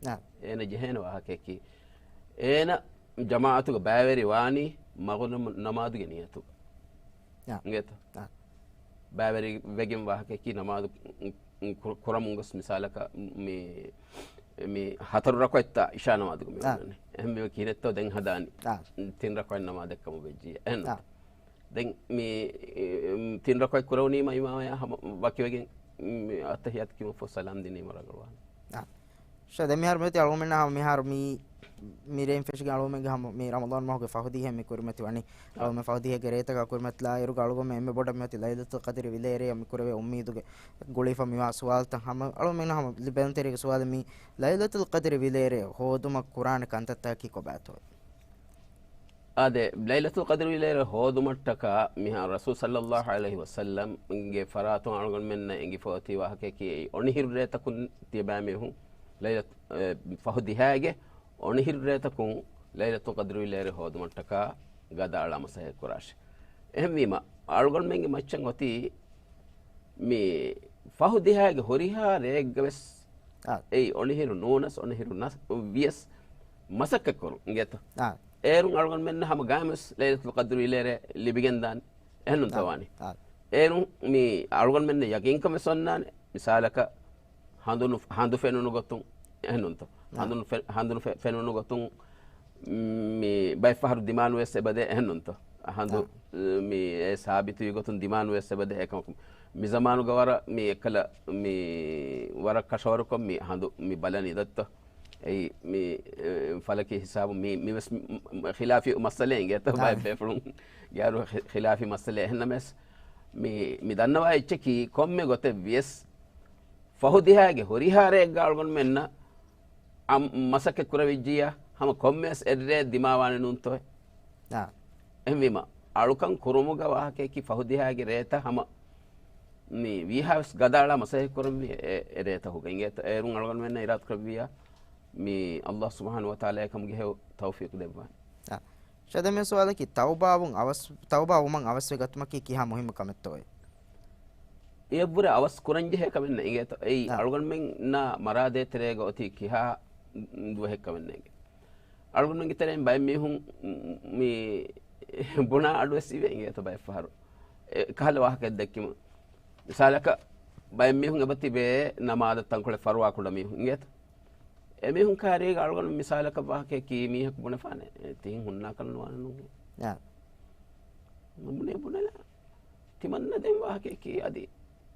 އާ. އޭނަ ޖެހޭނެ ވާހަކައަކީ، އޭނަ ޖަމާޢަތުގަ ބައިވެރިވާނީ މަޣްރިބް ނަމާދުގެ ނިޔަތުގަ. އާ. އިނގޭތޯ؟ އާ. ބައިވެރިވެގެން ވާހަކައަކީ ނަމާދު ކު-، ކުރަމުން ގޮސް މިސާލަކަށް މި، މި ހަތަރު ރަކުޢަތްތާ އިޝާ ނަމާދުގަ މި އާ. ވަންނަނީ. އެހެންވީމަ ކިހިނެއްތޯ ދެން ހަދާނީ؟ އާ. ތިން ރަކުޢަތް ނަމާދެއްކަމަށް ވެއްޖިއްޔާ. އެހެން އާ. ނޫންތަ؟ ދެން މި، ތިން ރަކުޢަތް ކުރެވުނީމަ އިމާމާ ހަމަ ވަކިވެގެން މި އައްތަޙިއްޔާތު ކިޔުމަށްފަހު ސަލާމް ދިނީމަ ރަނގަޅުވާނެ. އާ. ޝޯ، ދެން މިހާރު މިއޮތީ އަޅުގަނޑުމެންނަށް ހަމަ މިހާރު މި، މި ރޭން ފެށިގެން އަޅުގަނޑުމެންގެ ހަމަ މި ރަމަޟާން މަހުގެ ފަހު ދިހަ މި ކުރިމަތިވަނީ. އަޅުގަނޑުމެން ފަހު ދިހަގެ ރޭތަކާ ކުރިމަތިލާއިރުގަ އަޅުގަނޑުމެން އެންމެ ބޮޑަށް މިއޮތީ ލައިލަތުލް ޤަދްރި ވިލޭރޭ މި ކުރެވޭ އުއްމީދުގެ ގުޅިފަ މިވާ ސުވާލުތައް ހަމަ އަޅުގަނޑުމެން ހަމަ ލިބޭން ތެރޭގެ ސުވާލެއް މި ލައިލަތުލް ޤަދްރި ވިލޭރޭ ހޯދުމަށް ކުރާނެ ކަންތައްތަކަކީ ކޮބާތޯ؟ އާދެ، ލައިލަތުލް ޤަދްރި ވިލޭރޭ ހޯދުމަށްޓަކާ މިހާ ރަސޫލު ޞައްލައްލާހު ޢަލައިހި ވަސައްލަމްގެ ފަރާތުން އަޅުގަނޑުމެންނަށް އެނގިފަ އޮތީ ވާހަކައަކީ އޮނިހިރު ރޭތަކުން ތިޔަބައިމީހުން ލައިލަތު-، އެ، ފަހު ދިހައިގެ އޮނިހިރު ރޭތަކުން ލައިލަތުލް ޤަދްރި ވިލޭރޭ ހޯދުމަށްޓަކާ ގަދައަޅާ މަސައްކަތް ކުރާށޭ. އެހެންވީމަ، އަޅުގަނޑުމެންގެ މައްޗަށް އޮތީ މި ފަހު ދިހައިގެ ހުރިހާ ރެއެއްގަ ވެސް، އާ. އެއީ އޮނިހިރު ނޫނަސް، އޮނިހިރު ނަސް ވިޔަސް މަސައްކަތް ކުރުން އިނގޭތަ؟ އާ. އޭރުން އަޅުގަނޑުމެންނަށް ހަމަ ގާތްމުވެސް ލައިލަތުލް ޤަދްރި ވިލޭރޭ ލިބިގެންދާނެ. އެހެންނުންތޯ ވާނީ؟ އާ. އޭރު މި އަޅުގަނޑުމެންނަށް ޔަގީންކަން ވެސް އޮންނާނެ. މިސާލަކަށް ހަނދުނު، ހަނދު ފެނުނު ގޮތުން އެހެންނުންތޯ؟ އާ. ހަނދުނު ފެ-، ހަނދުނު ފެ-، ފެނުނު ގޮތުން މި ބައެއްފަހަރު ދިމާނު ވެސް އެބަދޭ އެހެންނުންތޯ؟ ހަނދު އާ. މި އެ ސާބިތުވި ގޮތުން ދިމާނު ވެސް އެބަދޭ އެކަމަކު. މި ޒަމާނުގަ ވަރަށް މި އެއްކަލަ މި ވަރަށް ކަށަވަރުކޮށް މި ހަނދު މި ބަލަނީ ދޮތްތޯ؟ އެއީ މި، އެ، ފަލަކީ ހިސާބު މި، މިވެސް މި، މި، ޚިލާފީ މައްސަލައެއް އިނގޭތޯ؟ އާ. ބައެއް ބޭފުޅުން ގޭރު ޚި-، ޚިލާފީ މައްސަލައެއް. އެހެންނަމަވެސް މި، މި ދަންނަވާ އެއްޗަކީ ކޮންމެ ގޮތެއް ވިޔަސް ފަހު ދިހައިގެ ހުރިހާ ރެއެއްގަ އަޅުގަނޑުމެންނަށް އަ، މަސައްކަތް ކުރެވިއްޖިއްޔާ ހަމަ ކޮންމެވެސް އެއްރެއެއް ދިމާވާނެ ނޫންތޯއޭ؟ އާ. އެހެންވީމަ އަޅުކަން ކުރުމުގަ ވާހަކަޔަކީ ފަހު ދިހައިގެ ރޭތައް ހަމަ މި ވީހާވެސް ގަދައަޅާ މަސައްކަތް ކުރަންވީ އެ، އެ ރޭތަކުގަ އިނގޭތޯ؟ އޭރުން އަޅުގަނޑުމެންނަށް އިރާދަ ކުރެއްވިއްޔާ މި ﷲ ސުބްޙާނަހޫ ވަތަޢާލާ އެކަމުގެ ހެޔޮ ތައުފީޤު ދެއްވާނެ. އާ. ޝަދަމެ ސުވާލަކީ ތައުބާވުން އަވަސް، ތައުބާ ވުމަށް އަވަސްވެ ގަތުމަކީ ކިހާ މުހިއްމު ކަމެއްތޯއޭ؟ އެއަށްވުރެ އަވަސް ކުރަންޖެހޭ ކަމެއް ނެތް އިނގޭތޯ؟ އެއީ އާ. އަޅުގަނޑުމެންނާ މަރާ ދޭތެރޭގަ އޮތީ ކިހާ ދުވަހެއް ކަމެއް ނޭނގެ. އަޅުގަނޑުމެންގެ ތެރެއިން ބައެއް މީހުން މި ބުނާ އަޑުވެސް އިވޭ އިނގޭތޯ ބައެއްފަހަރު. އެ ކަހަލަ ވާހަކައެއް ދެއްކިމުން. މިސާލަކަށް ބައެއް މީހުން އެބަ ތިބޭ ނަމާދަށް ތަންކޮޅެއް ފަރުވާ ކުޑަ މީހުން އިނގޭތޯ؟ އެމީހުން ކާރީގަ އަޅުގަނޑު މިސާލަކަށް ވާހަކައަކީ މީހަކު ބުނެފާނެ، އެ، ތިހެން ހުންނާކަށް ނުވާނެ ނޫން. އާ. ނުބުނޭ ބުނެލާ. ތިމަންނަ ދެން ވާހަކައަކީ އަދި،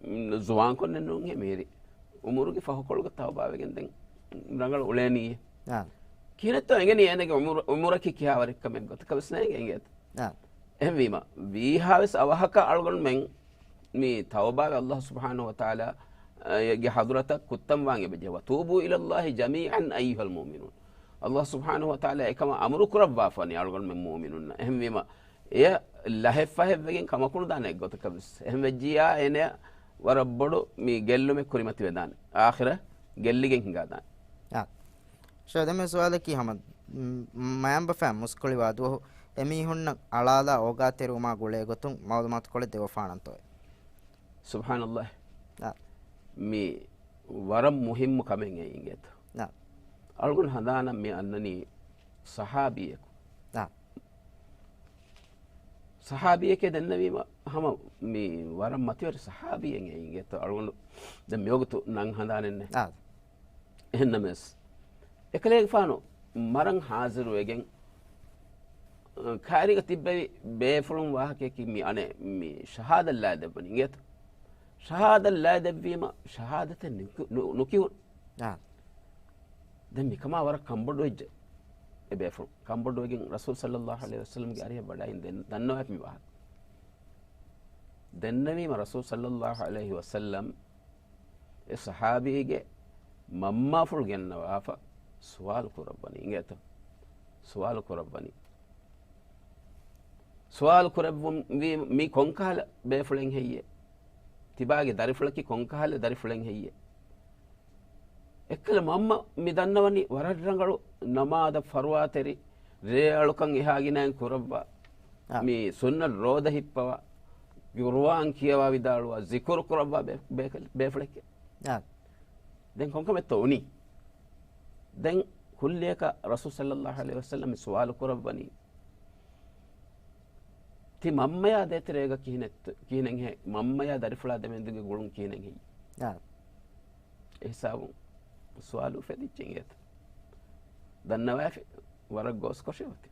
މް، ޒުވާންކޮށް ނެއް ނޫންހޭ މިހިރީ. އުމުރުގެ ފަހުކޮޅުގަ ތައުބާވެގެން ދެން ރަނގަޅު އުޅޭނީ. އާ. ކިހިނެއްތޯ އެނގެނީ އޭނަގެ އުމުރު-، އުމުރަކީ ކިހާވަރެއްކަމެއް ގޮތަކަށް ވެސް ނޭނގެ އިނގޭތޯ. އާ. އެހެންވީމަ، ވީހާވެސް އަވަހަކަށް އަޅުގަނޑުމެން މި ތައުބާވެ ﷲ ސުބްޙާނަހޫ ވަތަޢާލާ، އަ، ގެ ޙަޟްރަތަށް ކުއްތަންވާން އެބަޖެހޭ. "وتوبوا إلى الله جميعا أيها المؤمنون." ﷲ ސުބްޙާނަހޫ ވަތަޢާލާ އެކަމަށް އަމުރު ކުރައްވާފަ ވަނީ އަޅުގަނޑުމެން މުއުމިނުންނަށް. އެހެންވީމަ، އެޔަށް ލަހެއްފަހެއްވެގެން ކަމަކުނުދާނެ އެއްގޮތަކަށް ވެސް. އެހެން ވެއްޖިއްޔާ އޭނަޔަށް ވަރަށް ބޮޑު މި ގެއްލުމެއް ކުރިމަތިވެދާނެ. އާޚިރަށް ގެއްލިގެން ހިނގާދާނެ. އާ. ޝަދަމެ ސުވާލަކީ ހަމަ، މް، މަޔަނބަފައިން މުސްކުޅިވާ ދުވަހު އެމީހުންނަށް އަޅާލާ އޯގާތެރިވުމާ ގުޅޭގޮތުން މައުލޫމާތުކޮޅެއް ދެވިފާނަންތޯއޭ؟ ސުބްޙާނަﷲ. އާ. މި ވަރަށް މުހިއްމު ކަމެއް އެއީ އިނގޭތޯ. އާ. އަޅުގަނޑު ހަނދާނަށް މި އަންނަނީ ޞަޙާބީއަކު. އާ. ޞަޙާބީއެކޭ ދެންނެވީމަ ހަމަ މި ވަރަށް މަތިވެރި ޞަޙާބީއެއް އެއީ އިނގޭތޯ. އަޅުގަނޑު ދެން މިވަގުތު ނަން ހަނދާނެއް ނެތް. އާ. އެހެންނަމަވެސް، އެކަލޭގެފާނު މަރަން ހާޒިރުވެގެން، ކާރީގަ ތިއްބެވި ބޭފުޅުން ވާހަކަޔަކީ މި އަނެއް މި ޝަހާދަތް ލާ ދެއްވަނީ އިނގޭތަ؟ ޝަހާދަތް ލާ ދެއްވީމަ، ޝަހާދަތެއް ނުކި-، ނު-، ނުކިހުން. އާ. ދެން މިކަމާ ވަރަށް ކަންބޮޑުވެއްޖެ އެ ބޭފުޅުން. ކަންބޮޑުވެގެން ރަސޫލު ޞައްލައްލާހު ޢަލައިހި ވަސައްލަމްގެ އަރިހަށް ވަޑައިން ދެން ދަންނަވައިފި މި ވާހަކަ. ދެންނެވީމަ ރަސޫލު ޞައްލައްލާހު ޢަލައިހި ވަސައްލަމް އެ ޞަޙާބީގެ މަންމާފުޅު ގެންނަވާފަ ސުވާލު ކުރައްވަނީ އިނގޭތަ؟ ސުވާލު ކުރައްވަނީ. ސުވާލު ކުރެއްވުން ވީ މި ކޮންކަހަލަ ބޭފުޅެއް ހެއްޔޭ؟ ތިބާގެ ދަރިފުޅަކީ ކޮންކަހަލަ ދަރިފުޅެއް ހެއްޔޭ؟ އެއްކަލަ މަންމަ މި ދަންނަވަނީ ވަރަށް ރަނގަޅު ނަމާދަށް ފަރުވާތެރި، ރޭއަޅުކަން އެހާގިނައިން ކުރައްވާ، އާ. މި ސުންނަތް ރޯދަ ހިއްޕަވާ، ޤުރުއާން ކިޔަވާ ވިދާޅުވާ، ޒިކުރު ކުރައްވާ ބޭ-، ބޭކަލެ-، ބޭފުޅެކޭ. އާ. ދެން ކޮންކަމެއްތޯ އުނީ؟ ދެން ކުއްލިއަކަށް ރަސޫލު ޞައްލައްލާހު ޢަލައިހި ވަސައްލަމް މި ސުވާލު ކުރައްވަނީ، ތި މަންމަޔާ ދޭތެރޭގަ ކިހިނެއްތަ-، ކިހިނެއްހޭ؟ މަންމަޔާ ދަރިފުޅާ ދެމެދުގެ ގުޅުން ކިހިނެއްހެއްޔޭ؟ އާ. އެހިސާބުން ސުވާލު އުފެދިއްޖެ އިނގޭތަ؟ ދަންނަވައިފި ވަރަށް ގޯސްކޮށެއް އޮތީ.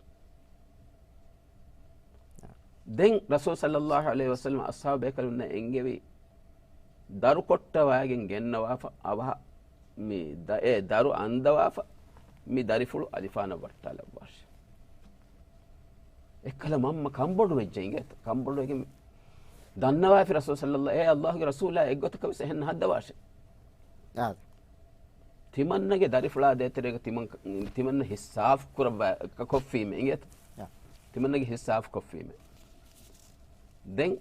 ދެން ރަސޫލު ޞައްލައްލާހު ޢަލައިހި ވަސައްލަމަ އަޞްޙާބު ބޭކަލުންނަށް އެންގެވި، ދަރު ކޮށްޓަވައިގެން ގެންނަވާފަ އަވަހަށް މި ދަ-، އެ ދަރު އަންދަވާފަ މި ދަރިފުޅު އަލިފާނަށް ވައްޓާލައްވާށޭ. އެއްކަލަ މަންމަ ކަންބޮޑު ވެއްޖެ އިނގޭތަ؟ ކަންބޮޑުވެގެން ދަންނަވާފި ރަސޫލު ޞައްލައްލާ، އޭ ﷲގެ ރަސޫލާ އެއްގޮތަކަށް ވެސް އެހެން ނަހައްދަވާށޭ. އާ. ތިމަންނަގެ ދަރިފުޅާ ދޭތެރޭގަ ތިމަން-، ތިމަންނަ ހިސާބު ކުރައްވާ ކޮށްފީމޭ އިނގޭތަ؟ އާ. ތިމަންނަގެ ހިސާބު ކޮށްފީމޭ. ދެން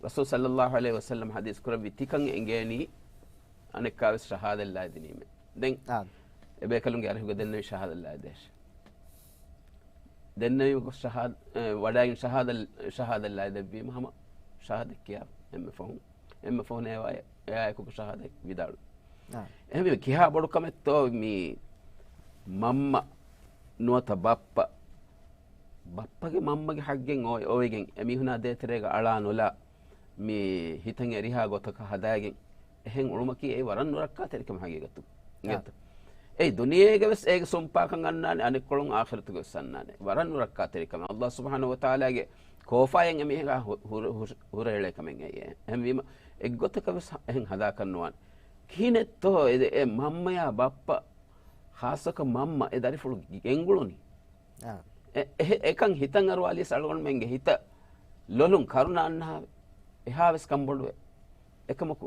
ރަސޫލު ޞައްލައްލާހު ޢަލައިހި ވަސައްލަމަ ޙަދީޘް ކުރެއްވި ތިކަން އެނގޭނީ އަނެއްކާވެސް ޝަހާދަތް ލާދިނީމޭ. ދެން އާ. އެބޭކަލުންގެ އަރިހުގަ ދެންނެވި ޝަހާދަތް ލާދޭށޭ. ދެންނެވީމަ ގޮސް ޝަހާދަ-، އެ، ވަޑައިގެން ޝަހާދަ-، ޝަހާދަތް ލާދެއްވީމަ ހަމަ ޝަހާދަތް ކިޔާ އެންމެ ފަހުން، އެންމެ ފަހުން އެއާ އެކު ޝަހާދަތް ވިދާޅު. އާ. އެހެންވީމަ ކިހާ ބޮޑު ކަމެއްތޯ މި މަންމަ ނުވަތަ ބައްޕަ ބައްޕަގެ މަންމަގެ ޙައްޤެއް އޮވެ-، އޮވެގެން އެމީހުނާ ދޭތެރޭގަ އަޅާ ނުލާ މި ހިތަށް އެރިހާ ގޮތަކަށް ހަދާގެން އެހެން އުޅުމަކީ އެއީ ވަރަށް ނުރައްކާތެރިކަމެއް ހަގީގަތު. އާ. އިނގޭތަ؟ އެއީ ދުނިޔޭގަ ވެސް އޭގެ ސުންޕާކަން އަންނާނެ، އަނެއްކޮޅުން އާޚިރަތުގަ ވެސް އަންނާނެ. ވަރަށް ނުރައްކާތެރިކަމެއް. ﷲ ސުބްޙާނަހޫ ވަތަޢާލާގެ ކޯފާއިން އެމީހަކާ ހު-، ހުރ-، ހުރ-، ހުރެއެޅޭ ކަމެއް އެއީ. އެހެންވީމަ އެއްގޮތަކަށް ވެސް އެހެން ހަދާކަށް ނުވާނެ. ކިހިނެއްތޯ އެ، އެ މަންމަޔާ ބައްޕަ، ޚާއްޞަކޮށް މަންމަ އެ ދަރިފުޅު ގެންގުޅުނީ؟ އާ. އެ-، އެ-، އެކަން ހިތަށް އަރުވާލިޔަސް އަޅުގަނޑުމެންގެ ހިތަށް ލޮލުން ކަރުނަ އަންނަހާވެ. އެހާވެސް ކަންބޮޑުވޭ. އެކަމަކު،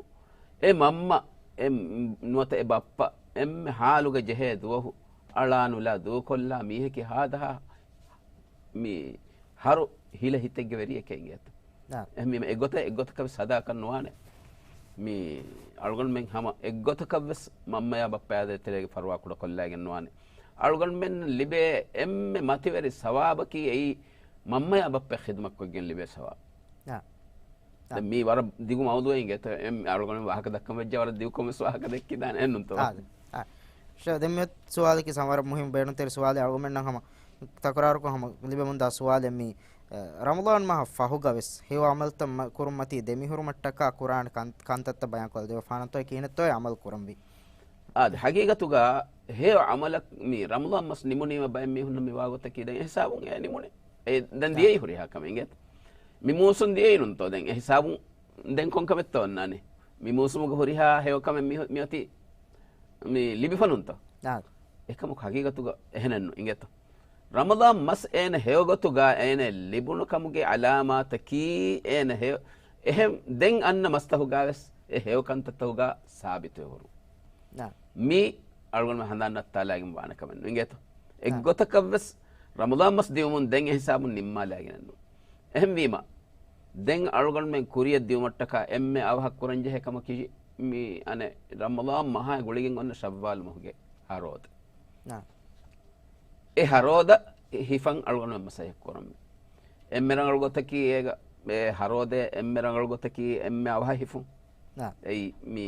އެ މަންމަ، އެ ނުވަތަ އެ ބައްޕަ، އެންމެ ހާލުގަ ޖެހޭ ދުވަހު، އަޅާ ނުލާ ދޫކޮށްލާ މީހަކީ ހާދަހާ މި ހަރު ހިލަ ހިތެއްގެ ވެރިއެކޭ އިނގޭތަ؟ އާ. އެހެންވީމަ އެގޮތަށް، އެއްގޮތަކަށް ވެސް ހަދާކަށް ނުވާނެ. މި އަޅުގަނޑުމެން ހަމަ އެއްގޮތަކަށް ވެސް މަންމަޔާ ބައްޕަޔާ ދޭތެރޭގެ ފަރުވާ ކުޑަކޮށްލާގެން ނުވާނެ. އަޅުގަނޑުމެން ލިބޭ އެންމެ މަތިވެރި ސަވާބަކީ އެއީ މަންމަޔާ ބައްޕަ ޚިދުމަތްކޮށްގެން ލިބޭ ސަވާބު. އާ. ދެން މީ ވަރަށް ދިގު މައުޟޫޢެއް އިނގޭތަ؟ އެ އަޅުގަނޑު ވާހަކަ ދައްކަން ވެއްޖެ ވަރަށް ދިގުކޮށް ވެސް ވާހަކަ ދެއްކިދާނެ އެއްނުންތޯ؟ އާ، އާ. ޝޭޚް، ދެން މި ސުވާލަކީ ވަރަށް މުހިންމު ބޭނުންތެރި ސުވާލެއް. އަޅުގަނޑުމެންނަށް ހަމަ ތަކުރާރުކޮށް ހަމަ ލިބެމުންދާ ސުވާލެއް މީ، އަ، ރަމަޟާން މަހަށް ފަހުގަ ވެސް ހެޔޮ ޢަމަލުތައް މަ-، ކުރުންމަތީ ދެމިހުރުމަށްޓަކާ ކުރާނެ ކަން-، ކަންތައްތައް ބަޔާންކޮށްލަދެވޭ. ފާނަންތޯއެ ކިހިނެއްތޯއެ ޢަމަލު ކުރަންވީ؟ އާދެ، ޙަޤީޤަތުގަ ހެޔޮ ޢަމަލަށް މި ރަމަޟާން މަސް ނިމުނީމަ ބައެއް މީހުންނަށް މި ވާގޮތަކީ ދެން އެހިސާބުން އެ ނިމުނީ. އެ ދެން ދިޔައީ ހުރިހާ ކަމެއް އިނގޭތަ؟ މި މޫސުން ދިޔައީނުންތޯ ދެން އެހިސާބުން ދެން ކޮންކަމެއްތޯ އޮންނާނީ؟ މި މޫސުމުގެ ހުރިހާ ހެޔޮކަމެއް މި، މިއޮތީ މި ލިބިފަ ނޫންތޯ؟ އާ. އެކަމަކު ޙަޤީޤަތުގަ އެހެނެއްނު އިނގޭތޯ؟ ރަމަޟާން މަސް އޭނަ ހެޔޮގޮތުގަ އޭނަ ލިބުނު ކަމުގެ ޢަލާމާތަކީ އޭނަ ހެޔޮ، އެހެން ދެން އަންނަ މަސްތަކުގަ ވެސް އެ ހެޔޮ ކަންތައްތަކުގަ ސާބިތުވެ ހުރުން. އާ. މީ އަޅުގަނޑުމެން ހަނދާން ނައްތާލާގެން ވާނެ ކަމެއް ނު އިނގޭތޯ؟ އާ. އެއްގޮތަކަށް ވެސް ރަމަޟާން މަސް ދިއުމުން ދެން އެ ހިސާބުން ނިންމާލާގެނެއްނު. އެހެންވީމަ، ދެން އަޅުގަނޑުމެން ކުރިއަށް ދިއުމަށްޓަކާ އެންމެ އަވަހަށް ކުރަންޖެހޭ ކަމަކީ، މި އަނެއް ރަމަޟާން މަހާ ގުޅިގެން އޮންނަ ޝައްވާލް މަހުގެ ހަ ރޯދަ. އާ. އެ ހަ ރޯދަ ހިފަން އަޅުގަނޑުމެން މަސައްކަތް ކުރަން. އެންމެ ރަނގަޅު ގޮތަކީ އޭގަ، އެ ހަ ރޯދަ އެންމެ ރަނގަޅު ގޮތަކީ އެންމެ އަވަހަށް ހިފުން. އާ. އެއީ މި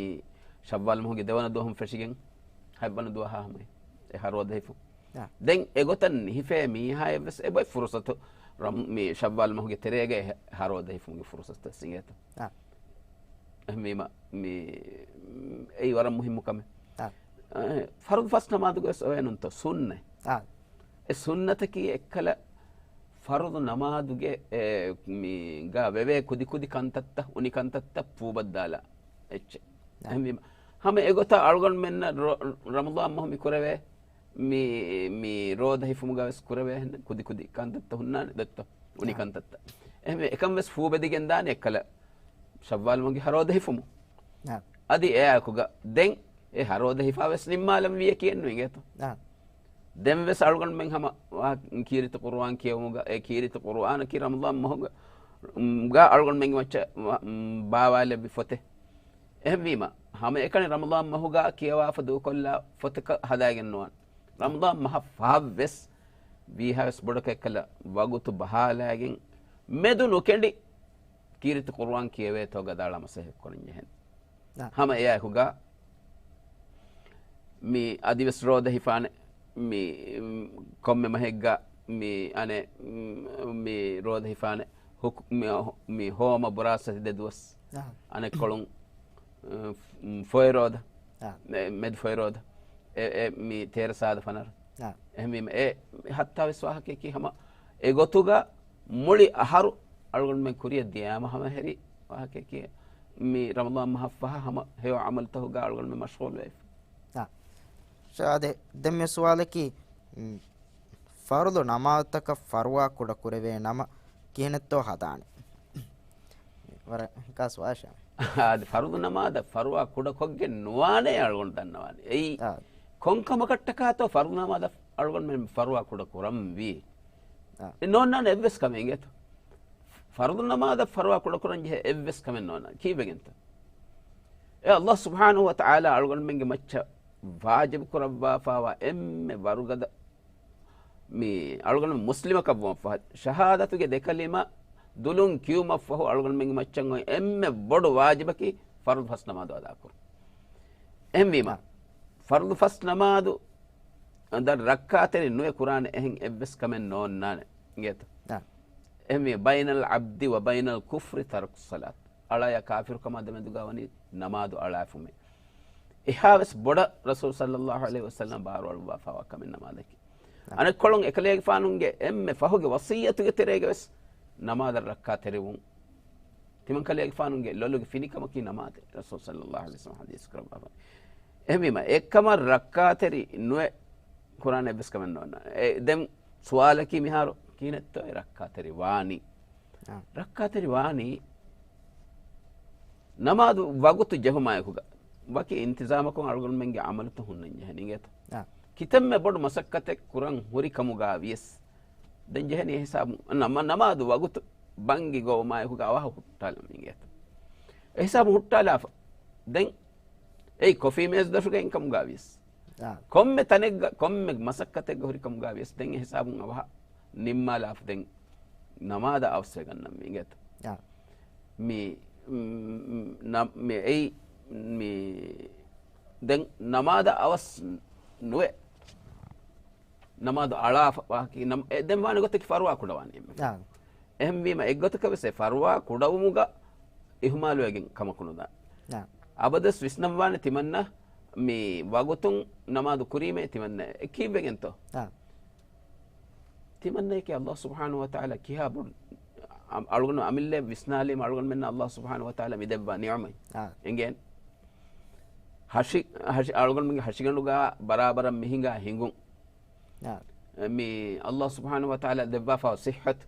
ޝައްވާލް މަހުގެ ދެވަނަ ދުވަހުން ފެށިގެން ހަތްވަނަ ދުވަހާ ހަމަ އެ ހަ ރޯދަ ހިފުން. އާ. ދެން އެގޮތަށް ހިފޭ މީހާއަށްވެސް އެބައި ފުރުސަތު ރަމް-، މި ޝައްވާލް މަހުގެ ތެރޭގައި ހަ ރޯދަ ހިފުމުގެ ފުރުސަތު ވެސް އިނގޭތޯ. އާ. އެހެންވީމަ، މި، އެއީ ވަރަށް މުހިއްމު ކަމެއް. އާ. އަ، ފަރުޟު ފަސް ނަމާދުގެ ވެސް އޮވޭނުންތޯ ސުންނަތް. އާ. އެ ސުންނަތަކީ އެއްކަލަ ފަރުޟު ނަމާދުގެ، އެ، މި، ގާ ވެވޭ ކުދި ކުދި ކަންތައްތައް، އުނި ކަންތައްތައް ފޫބައްދާލާ އެއްޗެއް. އާ. އެހެންވީމަ، ހަމަ އެގޮތަށް އަޅުގަނޑުމެންނަށް ރަ-، ރަމަޟާން މަހު މި ކުރެވޭ، މި، މި ރޯދަ ހިފުމުގަ ވެސް ކުރެވޭ ކުދި ކުދި ކަންތައްތައް ހުންނާނެ ދޮއްތޯ، އުނި އާ. ކަންތައްތައް. އެހެންވެ، އެކަން ވެސް ފޫބެދިގެން ދާނެ އެއްކަލަ ޝައްވާލް މަހުގެ ހަ ރޯދަ ހިފުމު. އާ. އަދި އެއާއެކުގަ ދެން އެ ހަ ރޯދަ ހިފާ ވެސް ނިންމާލަން ވިޔަ ކިޔެއްނު އިނގޭތޯ. އާ. ދެން ވެސް އަޅުގަނޑުމެން ހަމަ ކީރިތި ޤުރުއާން ކިޔެވުމުގަ، އެ ކީރިތި ޤުރުއާނަކީ ރަމަޟާން މަހުގަ، ގާ އަޅުގަނޑުމެންގެ މައްޗަށް ވަ-، ބާވާލެއްވި ފޮތެއް. އެހެންވީމަ، ހަމައެކަނި ރަމަޟާން މަހުގަ ކިޔަވާފަ ދޫކޮށްލާ ފޮތަކަށް ހަދާގެން ނުވާން. ރަމަޟާން މަހަށް ފަހަށްވެސް ވީހާވެސް ބޮޑަކަށް އެއްކަލަ ވަގުތު ބަހާލާގެން މެދު ނުކެނޑި ކީރިތި ޤުރުއާން ކިޔެވޭތޯ ގަދައަޅާ މަސައްކަތް ކުރަން ޖެހެން. އާ. ހަމަ އެއާއެކުގަ މި އަދިވެސް ރޯދަ ހިފާނެ، މި، މް، ކޮންމެ މަހެއްގަ މި އަނެއް، މް، މި ރޯދަ ހިފާނެ، ހުކު-، މި ހޯ-، މި ހޯމަ ބުރާސް ދެ ދުވަސް. އާ. އަނެއްކޮޅުން، މް، ފޮއެ ރޯދަ، އާ. މެ-، މެދު ފޮއެ ރޯދަ، އެ، އެ، މި ތޭރަ ސާދަ ފަނަރަ. އާ. އެހެންވީމަ، އެ ހައްތާވެސް ވާހަކަޔަކީ ހަމަ އެގޮތުގަ މުޅި އަހަރު އަޅުގަނޑުމެން ކުރިއަށް ދިޔާމަ ހަމަ ހެރި ވާހަކަޔަކީ، މި ރަމަޟާން މަހަށްފަހަ ހަމަ ހެޔޮ ޢަމަލުތަކުގަ އަޅުގަނޑުމެން މަޝްޣޫލުވެފަ. އާ. ޝާދެ، ދެން މި ސުވާލަކީ، މް، ފަރުޟު ނަމާދުތަކަށް ފަރުވާ ކުޑަ ކުރެވޭ ނަމަ ކިހިނެއްތޯ ހަދާނެ؟ ވަރަށް ހިކާ ސުވާލެއް. އާދެ، ފަރުޟު ނަމާދަށް ފަރުވާ ކުޑަ ކޮށްގެން ނުވާނޭ އަޅުގަނޑު ދަންނަވާނެ. އެއީ، އާ. ކޮން ކަމަކަށްޓަކާތޯ ފަރުޟު ނަމާދަށް އަޅުގަނޑުމެން ފަރުވާ ކުޑަ ކުރަންވީ؟ އާ. އެ ނޯންނާނެ އެއްވެސް ކަމެއް އިނގޭތޯ. ފަރުޟު ނަމާދަށް ފަރުވާ ކުޑަކުރަން ޖެހޭ އެއްވެސް ކަމެއް ނޯންނާނެ. ކީއްވެގެންތޯ؟ އެ ﷲ ސުބްޙާނަހޫ ވަތަޢާލާ އަޅުގަނޑުމެންގެ މައްޗަށް ވާޖިބު ކުރައްވާފާވާ އެންމެ ވަރުގަދަ މި އަޅުގަނޑު މުސްލިމަކަށްވުމަށްފަހު، ޝަހާދަތުގެ ދެކަލިމަ ދުލުން ކިޔުމަށްފަހު އަޅުގަނޑުމެންގެ މައްޗަށް އޮތް އެންމެ ބޮޑު ވާޖިބަކީ ފަރުޟު ފަސް ނަމާދު އަދާކުރުން. އެހެންވީމަ، އާ. ފަރުޟު ފަސް ނަމާދު ދަށް ރައްކާތެރި ނުވެ ކުރާނެ އެހެން އެއްވެސް ކަމެއް ނޯންނާނެ. އިނގޭތަ؟ އާ. އެހެންވީމަ، بين العبد وبين الكفر ترك الصلاة. އަޅާޔާ ކާފިރުކަމާ ދެމެދުގަ ވަނީ ނަމާދު އަޅާފުމޭ. އެހާވެސް ބޮޑަށް ރަސޫލު ޞައްލައްލާހު ޢަލައިހި ވަސައްލަމަ ބާރުއަޅުއްވާފައިވާ ކަމެއް ނަމާދަކީ. އާ. އަނެއްކޮޅުން އެކަލޭގެފާނުގެ އެންމެ ފަހުގެ ވަޞިއްޔަތުގެ ތެރޭގަވެސް ނަމާދަށް ރައްކާތެރިވުން. ތިމަންކަލޭގެފާނުގެ ލޮލުގެ ފިނިކަމަކީ ނަމާދެއް، ރަސޫލު ޞައްލައްލާހު ޢަލައިހި ވަސައްލަމަ ޙަދީޘް ކުރައްވާފަ. އެހެންވީމަ، އެކަމަށް ރައްކާތެރި ނުވެ ކުރާނެ އެއްވެސް ކަމެއް ނޯންނާނެ. އެ، ދެން ސުވާލަކީ މިހާރު ކިހިނެއްތޯ އެ ރައްކާތެރި ވާނީ؟ އާ. ރައްކާތެރި ވާނީ ނަމާދު ވަގުތު ޖެހުމާއެކުގަ ވަކި އިންތިޒާމަކުން އަޅުގަނޑުމެންގެ ޢަމަލުތައް ހުންނަން ޖެހެނީ އިނގޭތަ؟ އާ. ކިތަންމެ ބޮޑު މަސައްކަތެއް ކުރަން ހުރި ކަމުގަ ވިޔަސް، ދެން ޖެހެނީ އެހިސާބުން ނަމ-، ނަމާދު ވަގުތު ބަންގި ގޮވުމާއެކުގަ އަވަހަށް ހުއްޓާލަން އިނގޭތަ؟ އެހިސާބުން ހުއްޓާލާފަ. ދެން އެއީ ކޮފީ މޭޒު ދަށުގައި ކަމުގަ ވިޔަސް. އާ. ކޮންމެ ތަނެއްގަ، ކޮންމެ މަސައްކަތެއްގަ ހުރި ކަމުގަ ވިޔަސް، ދެން އެހިސާބުން އަވަހަށް ނިންމާލާފަ ދެން ނަމާދަށް އަވަސްވެގަންނަން މި އިނގޭތަ؟ އާ. މި، މް، ނަ-، މި އެއީ، މި ދެން ނަމާދަށް އަވަސް ނުވެ ނަމާދު އަޅާފަ ވާކީ ނަމ-، އެ ދެން ވާނެ ގޮތަކީ ފަރުވާ ކުޑަވާނީ އެންމެ. އާ. އެހެންވީމަ އެއްގޮތަކަށް ވެސް އެ ފަރުވާ ކުޑަވުމުގަ އިހުމާލުވެގެން ކަމަކު ނުދާނެ. އާ. އަބަދަސް ވިސްނަންވާނެ ތިމަންނަ މި ވަގުތުން ނަމާދު ކުރީމޭ ތިމަންނަ އެ ކީއްވެގެންތޯ؟ އާ. ތިމަންނައަކީ ﷲ ސުބްޙާނަހޫ ވަތަޢާލާ ކިހާ ބޮޑު އަ-، އަޅުގަނޑު އަމިއްލައަށް ވިސްނާލީމަ އަޅުގަނޑުމެންނަށް ﷲ ސުބްޙާނަހޫ ވަތަޢާލާ މި ދެއްވާ ނިޢުމަތް. އާ. އެނގޭން. ހަށި، ހަށި، އަޅުގަނޑުމެންގެ ހަށިގަނޑުގަ ބަރާބަރަށް މި ހިނގާ ހިނގުން. އާ. މި ﷲ ސުބްޙާނަހޫ ވަތަޢާލާ ދެއްވާފަ ޞިއްޙަތު.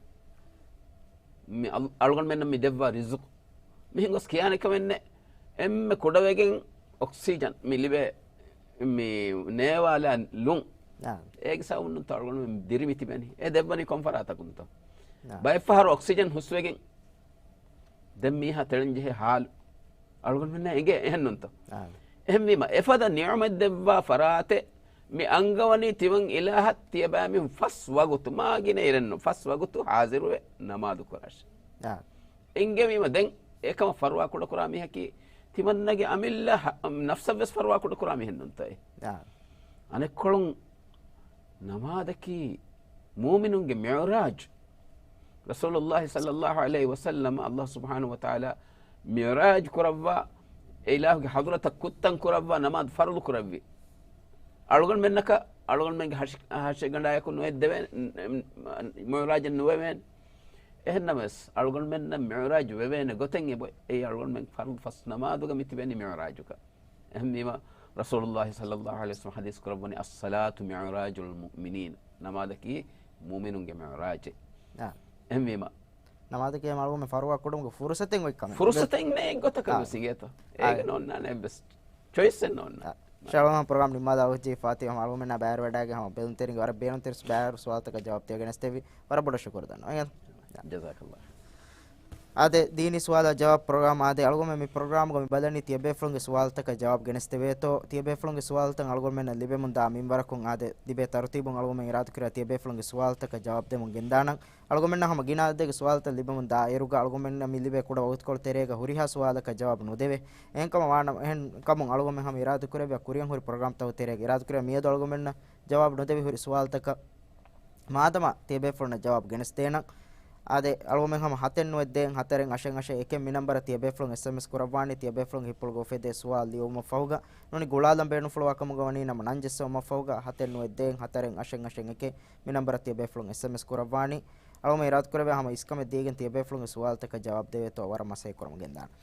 މި އަލް-، އަޅުގަނޑުމެންނަށް މި ދެއްވާ ރިޒުޤު. މިހެން ގޮސް ކިޔާނެ ކަމެއް ނެތް. އެންމެ ކުޑަވެގެން އޮކްސިޖަން މި ލިބޭ މި ނޭވާލާ ލުން. އާ. އޭގެ ސަބަބުން ތަ އަޅުގަނޑުމެން ދިރި މި ތިބެނީ. އެ ދެއްވަނީ ކޮން ފަރާތަކުންތޯ؟ އާ. ބައެއްފަހަރު އޮކްސިޖަން ހުސްވެގެން ދެން މީހާ ތެޅެން ޖެހޭ ހާލު އަޅުގަނޑުމެންނަށް އެނގޭ އެހެންނުންތޯ؟ އާ. އެހެންވީމަ، އެފަދަ ނިޢުމަތް ދެއްވާ ފަރާތެއް މި އަންގަވަނީ ތިމަން އިލާހަށް ތިޔަބައިމީހުން ފަސް ވަގުތު، މާ ގިނަ އިރެއްނު، ފަސް ވަގުތު ހާޒިރުވެ ނަމާދު ކުރާށޭ. އާ. އެނގެވީމަ ދެން އެކަމަށް ފަރުވާ ކުޑަކުރާ މީހަކީ ތިމަންނަގެ އަމިއްލަ ހަ-، ނަފްސަށްވެސް ފަރުވާ ކުޑަކުރާ މީހެއްނުންތައޭ. އާ. އަނެއްކޮޅުން ނަމާދަކީ މުއުމިނުންގެ މިޢުރާޖު. ރަސޫލުﷲ ޞައްލައްލާހު ޢަލައިހި ވަސައްލަމަ ﷲ ސުބްޙާނަހޫ ވަތަޢާލާ މިޢުރާޖު ކުރައްވާ، އެ އިލާހުގެ ޙަޟްރަތަށް ކުއްތަން ކުރައްވާ ނަމާދު ފަރުޟު ކުރެއްވި. އަޅުގަނޑުމެންނަކަށް އަޅުގަނޑުމެންގެ ހަށި-، ހަށިގަނޑާއެކު ނުވެދެވޭ، މިޢުރާޖެއް ނުވެވޭނެ. އެހެންނަމަވެސް، އަޅުގަނޑުމެންނަށް މިޢުރާޖު ވެވޭނެ ގޮތެއް އެބަ-، އެއީ އަޅުގަނޑުމެން ފަރުޟު ފަސް ނަމާދުގަ މި ތިބެނީ މިޢުރާޖުގަ. އެހެންވީމަ، ރަސޫލުﷲ ޞައްލައްލާހު ޢަލައިހި ވަސައްލަމަ ޙަދީޘް ކުރައްވަނީ، "الصلاة معراج المؤمنين." ނަމާދަކީ މުއުމިނުންގެ މިޢުރާޖެއް. އާ. އެހެންވީމަ، ނަމާދަކީ އަޅުގަނޑުމެން ފަރުވާ ކުޑަމުގެ ފުރުޞަތެއް އޮތް ކަމެއް. ފުރުޞަތެއް ނެތް ގޮތަކަށް އާ. ވެސް އިނގޭތޯ. އާ. އޭގަ ނޯންނާނެ އެއްވެސް ޗޮއިސްއެއް ނޯންނާނެ. އާ. ޝައުބާން ޕްރޮގްރާމް ނިންމާލާ އޮތީ ފާތިމަ ހަމަ އަޅުގަނޑުމެންނާ ބައިވެރިވެވަޑައިގެން ހަމަ ބެލުންތެރިންގެ ވަރަށް ބޭނުންތެރި ބައިވެރި ސުވާލުތަކަށް ޖަވާބު ދިޔަ ގެނެސްދެއްވީ. ވަރަށް ބޮޑަށް ޝުކުރު ދަންނަވަން. ޖަޒާކަﷲ. އާދެ، ދީނީ ސުވާލާ ޖަވާބު ޕްރޮގްރާމް. އާދެ، އަޅުގަނޑުމެން މި ޕްރޮގްރާމުގަ މި ބަލަނީ ތިޔަބޭފުޅުންގެ ސުވާލުތަކަށް ޖަވާބު ގެނެސްދެވޭތޯ. ތިޔަބޭފުޅުންގެ ސުވާލުތައް އަޅުގަނޑުމެންނަށް ލިބެމުންދާ މިންވަރަކުން އާދެ، ތިބޭ ތަރުތީބުން އަޅުގަނޑުމެން އިރާދަކުރާ ތިޔަބޭފުޅުންގެ ސުވާލުތަކަށް ޖަވާބު ދެމުން ގެންދާނަން. އަޅުގަނޑުމެންނަށް ހަމަ ގިނަ އަދަދެއްގެ ސުވާލުތައް ލިބެމުން ދާ އިރުގަ އަޅުގަނޑުމެންނަށް މި ލިބޭ ކުޑަ ވަގުތުކޮޅު ތެރޭގަ ހުރިހާ ސުވާލަކަށް ޖަވާބު ނުދެވޭ. އެހެންކަމަށް ވާނަމަ، އެހެންކަމުން އަޅުގަނޑުމެން ހަމަ އިރާދަކުރެއްވިއްޔާ ކުރިއަށް ހުރި ޕްރޮގްރާމްތަކުގެ ތެރޭގަ އިރާދަކުރެއްވިއްޔާ މިއަދު އަޅުގަނޑުމެންނަށް ޖަވާބު ނުދެވި ހުރި ސުވާލުތަކަށް މާދަމާ ތިޔަބޭފުޅުންނަށް ޖަވާބު ގެނެސްދޭނަން. އާދެ، އަޅުގަނޑުމެން ހަމަ ހަތެއް ނުވަދެއް ހަތަރެއް އަށެއް އަށެއް އެކެއް މި ނަންބަރަށް ތިޔަބޭފުޅުން އެސްއެމްއެސް ކުރައްވާނީ. ތިޔަބޭފުޅުން ހިތްޕުޅުގަ އުފެދޭ ސުވާލު ލިޔުމަށްފަހުގަ ނޫނީ ގުޅާލަން ބޭނުންފުޅުވާ ކަމުގަ ވަނީ ނަމަ ނަން ޖެއްސުމަށްފަހުގަ ހަތެއް ނުވަދެއް ހަތަރެއް އަށެއް އަށެއް އެކެއް މި ނަންބަރަށް ތިޔަބޭފުޅުން އެސްއެމްއެސް ކުރައްވާނީ. އަޅުގަނޑު އިރާދަކުރެއްވިއްޔާ ހަމަ އިސްކަމެއް ދީގެން ތިޔަބޭފުޅުންގެ ސުވާލުތަކަށް ޖަވާބު ދެވޭތޯ ވަރަށް މަސައްކަތް ކުރަމުން ގެންދާނަން.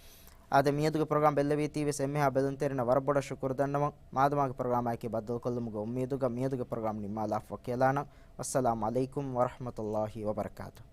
އާދެ، މިއަދުގެ ޕްރޮގްރާމް ބެއްލެވީތީވެސް އެންމެހާ ބެލުންތެރިންނަށް ވަރަށް ބޮޑަށް ޝުކުރު ދަންނަވަން. މާދަމާގެ ޕްރޮގްރާމާއެކީ ބައްދަލުކޮށްލުމުގެ އުއްމީދުގަ މިއަދުގެ ޕްރޮގްރާމް ނިންމާލާފަ ކިޔަލާނަން. ވައްސަލާމް ޢަލައިކުމް ވަރަޙްމަތުﷲ ވަބަރަކާތުހު.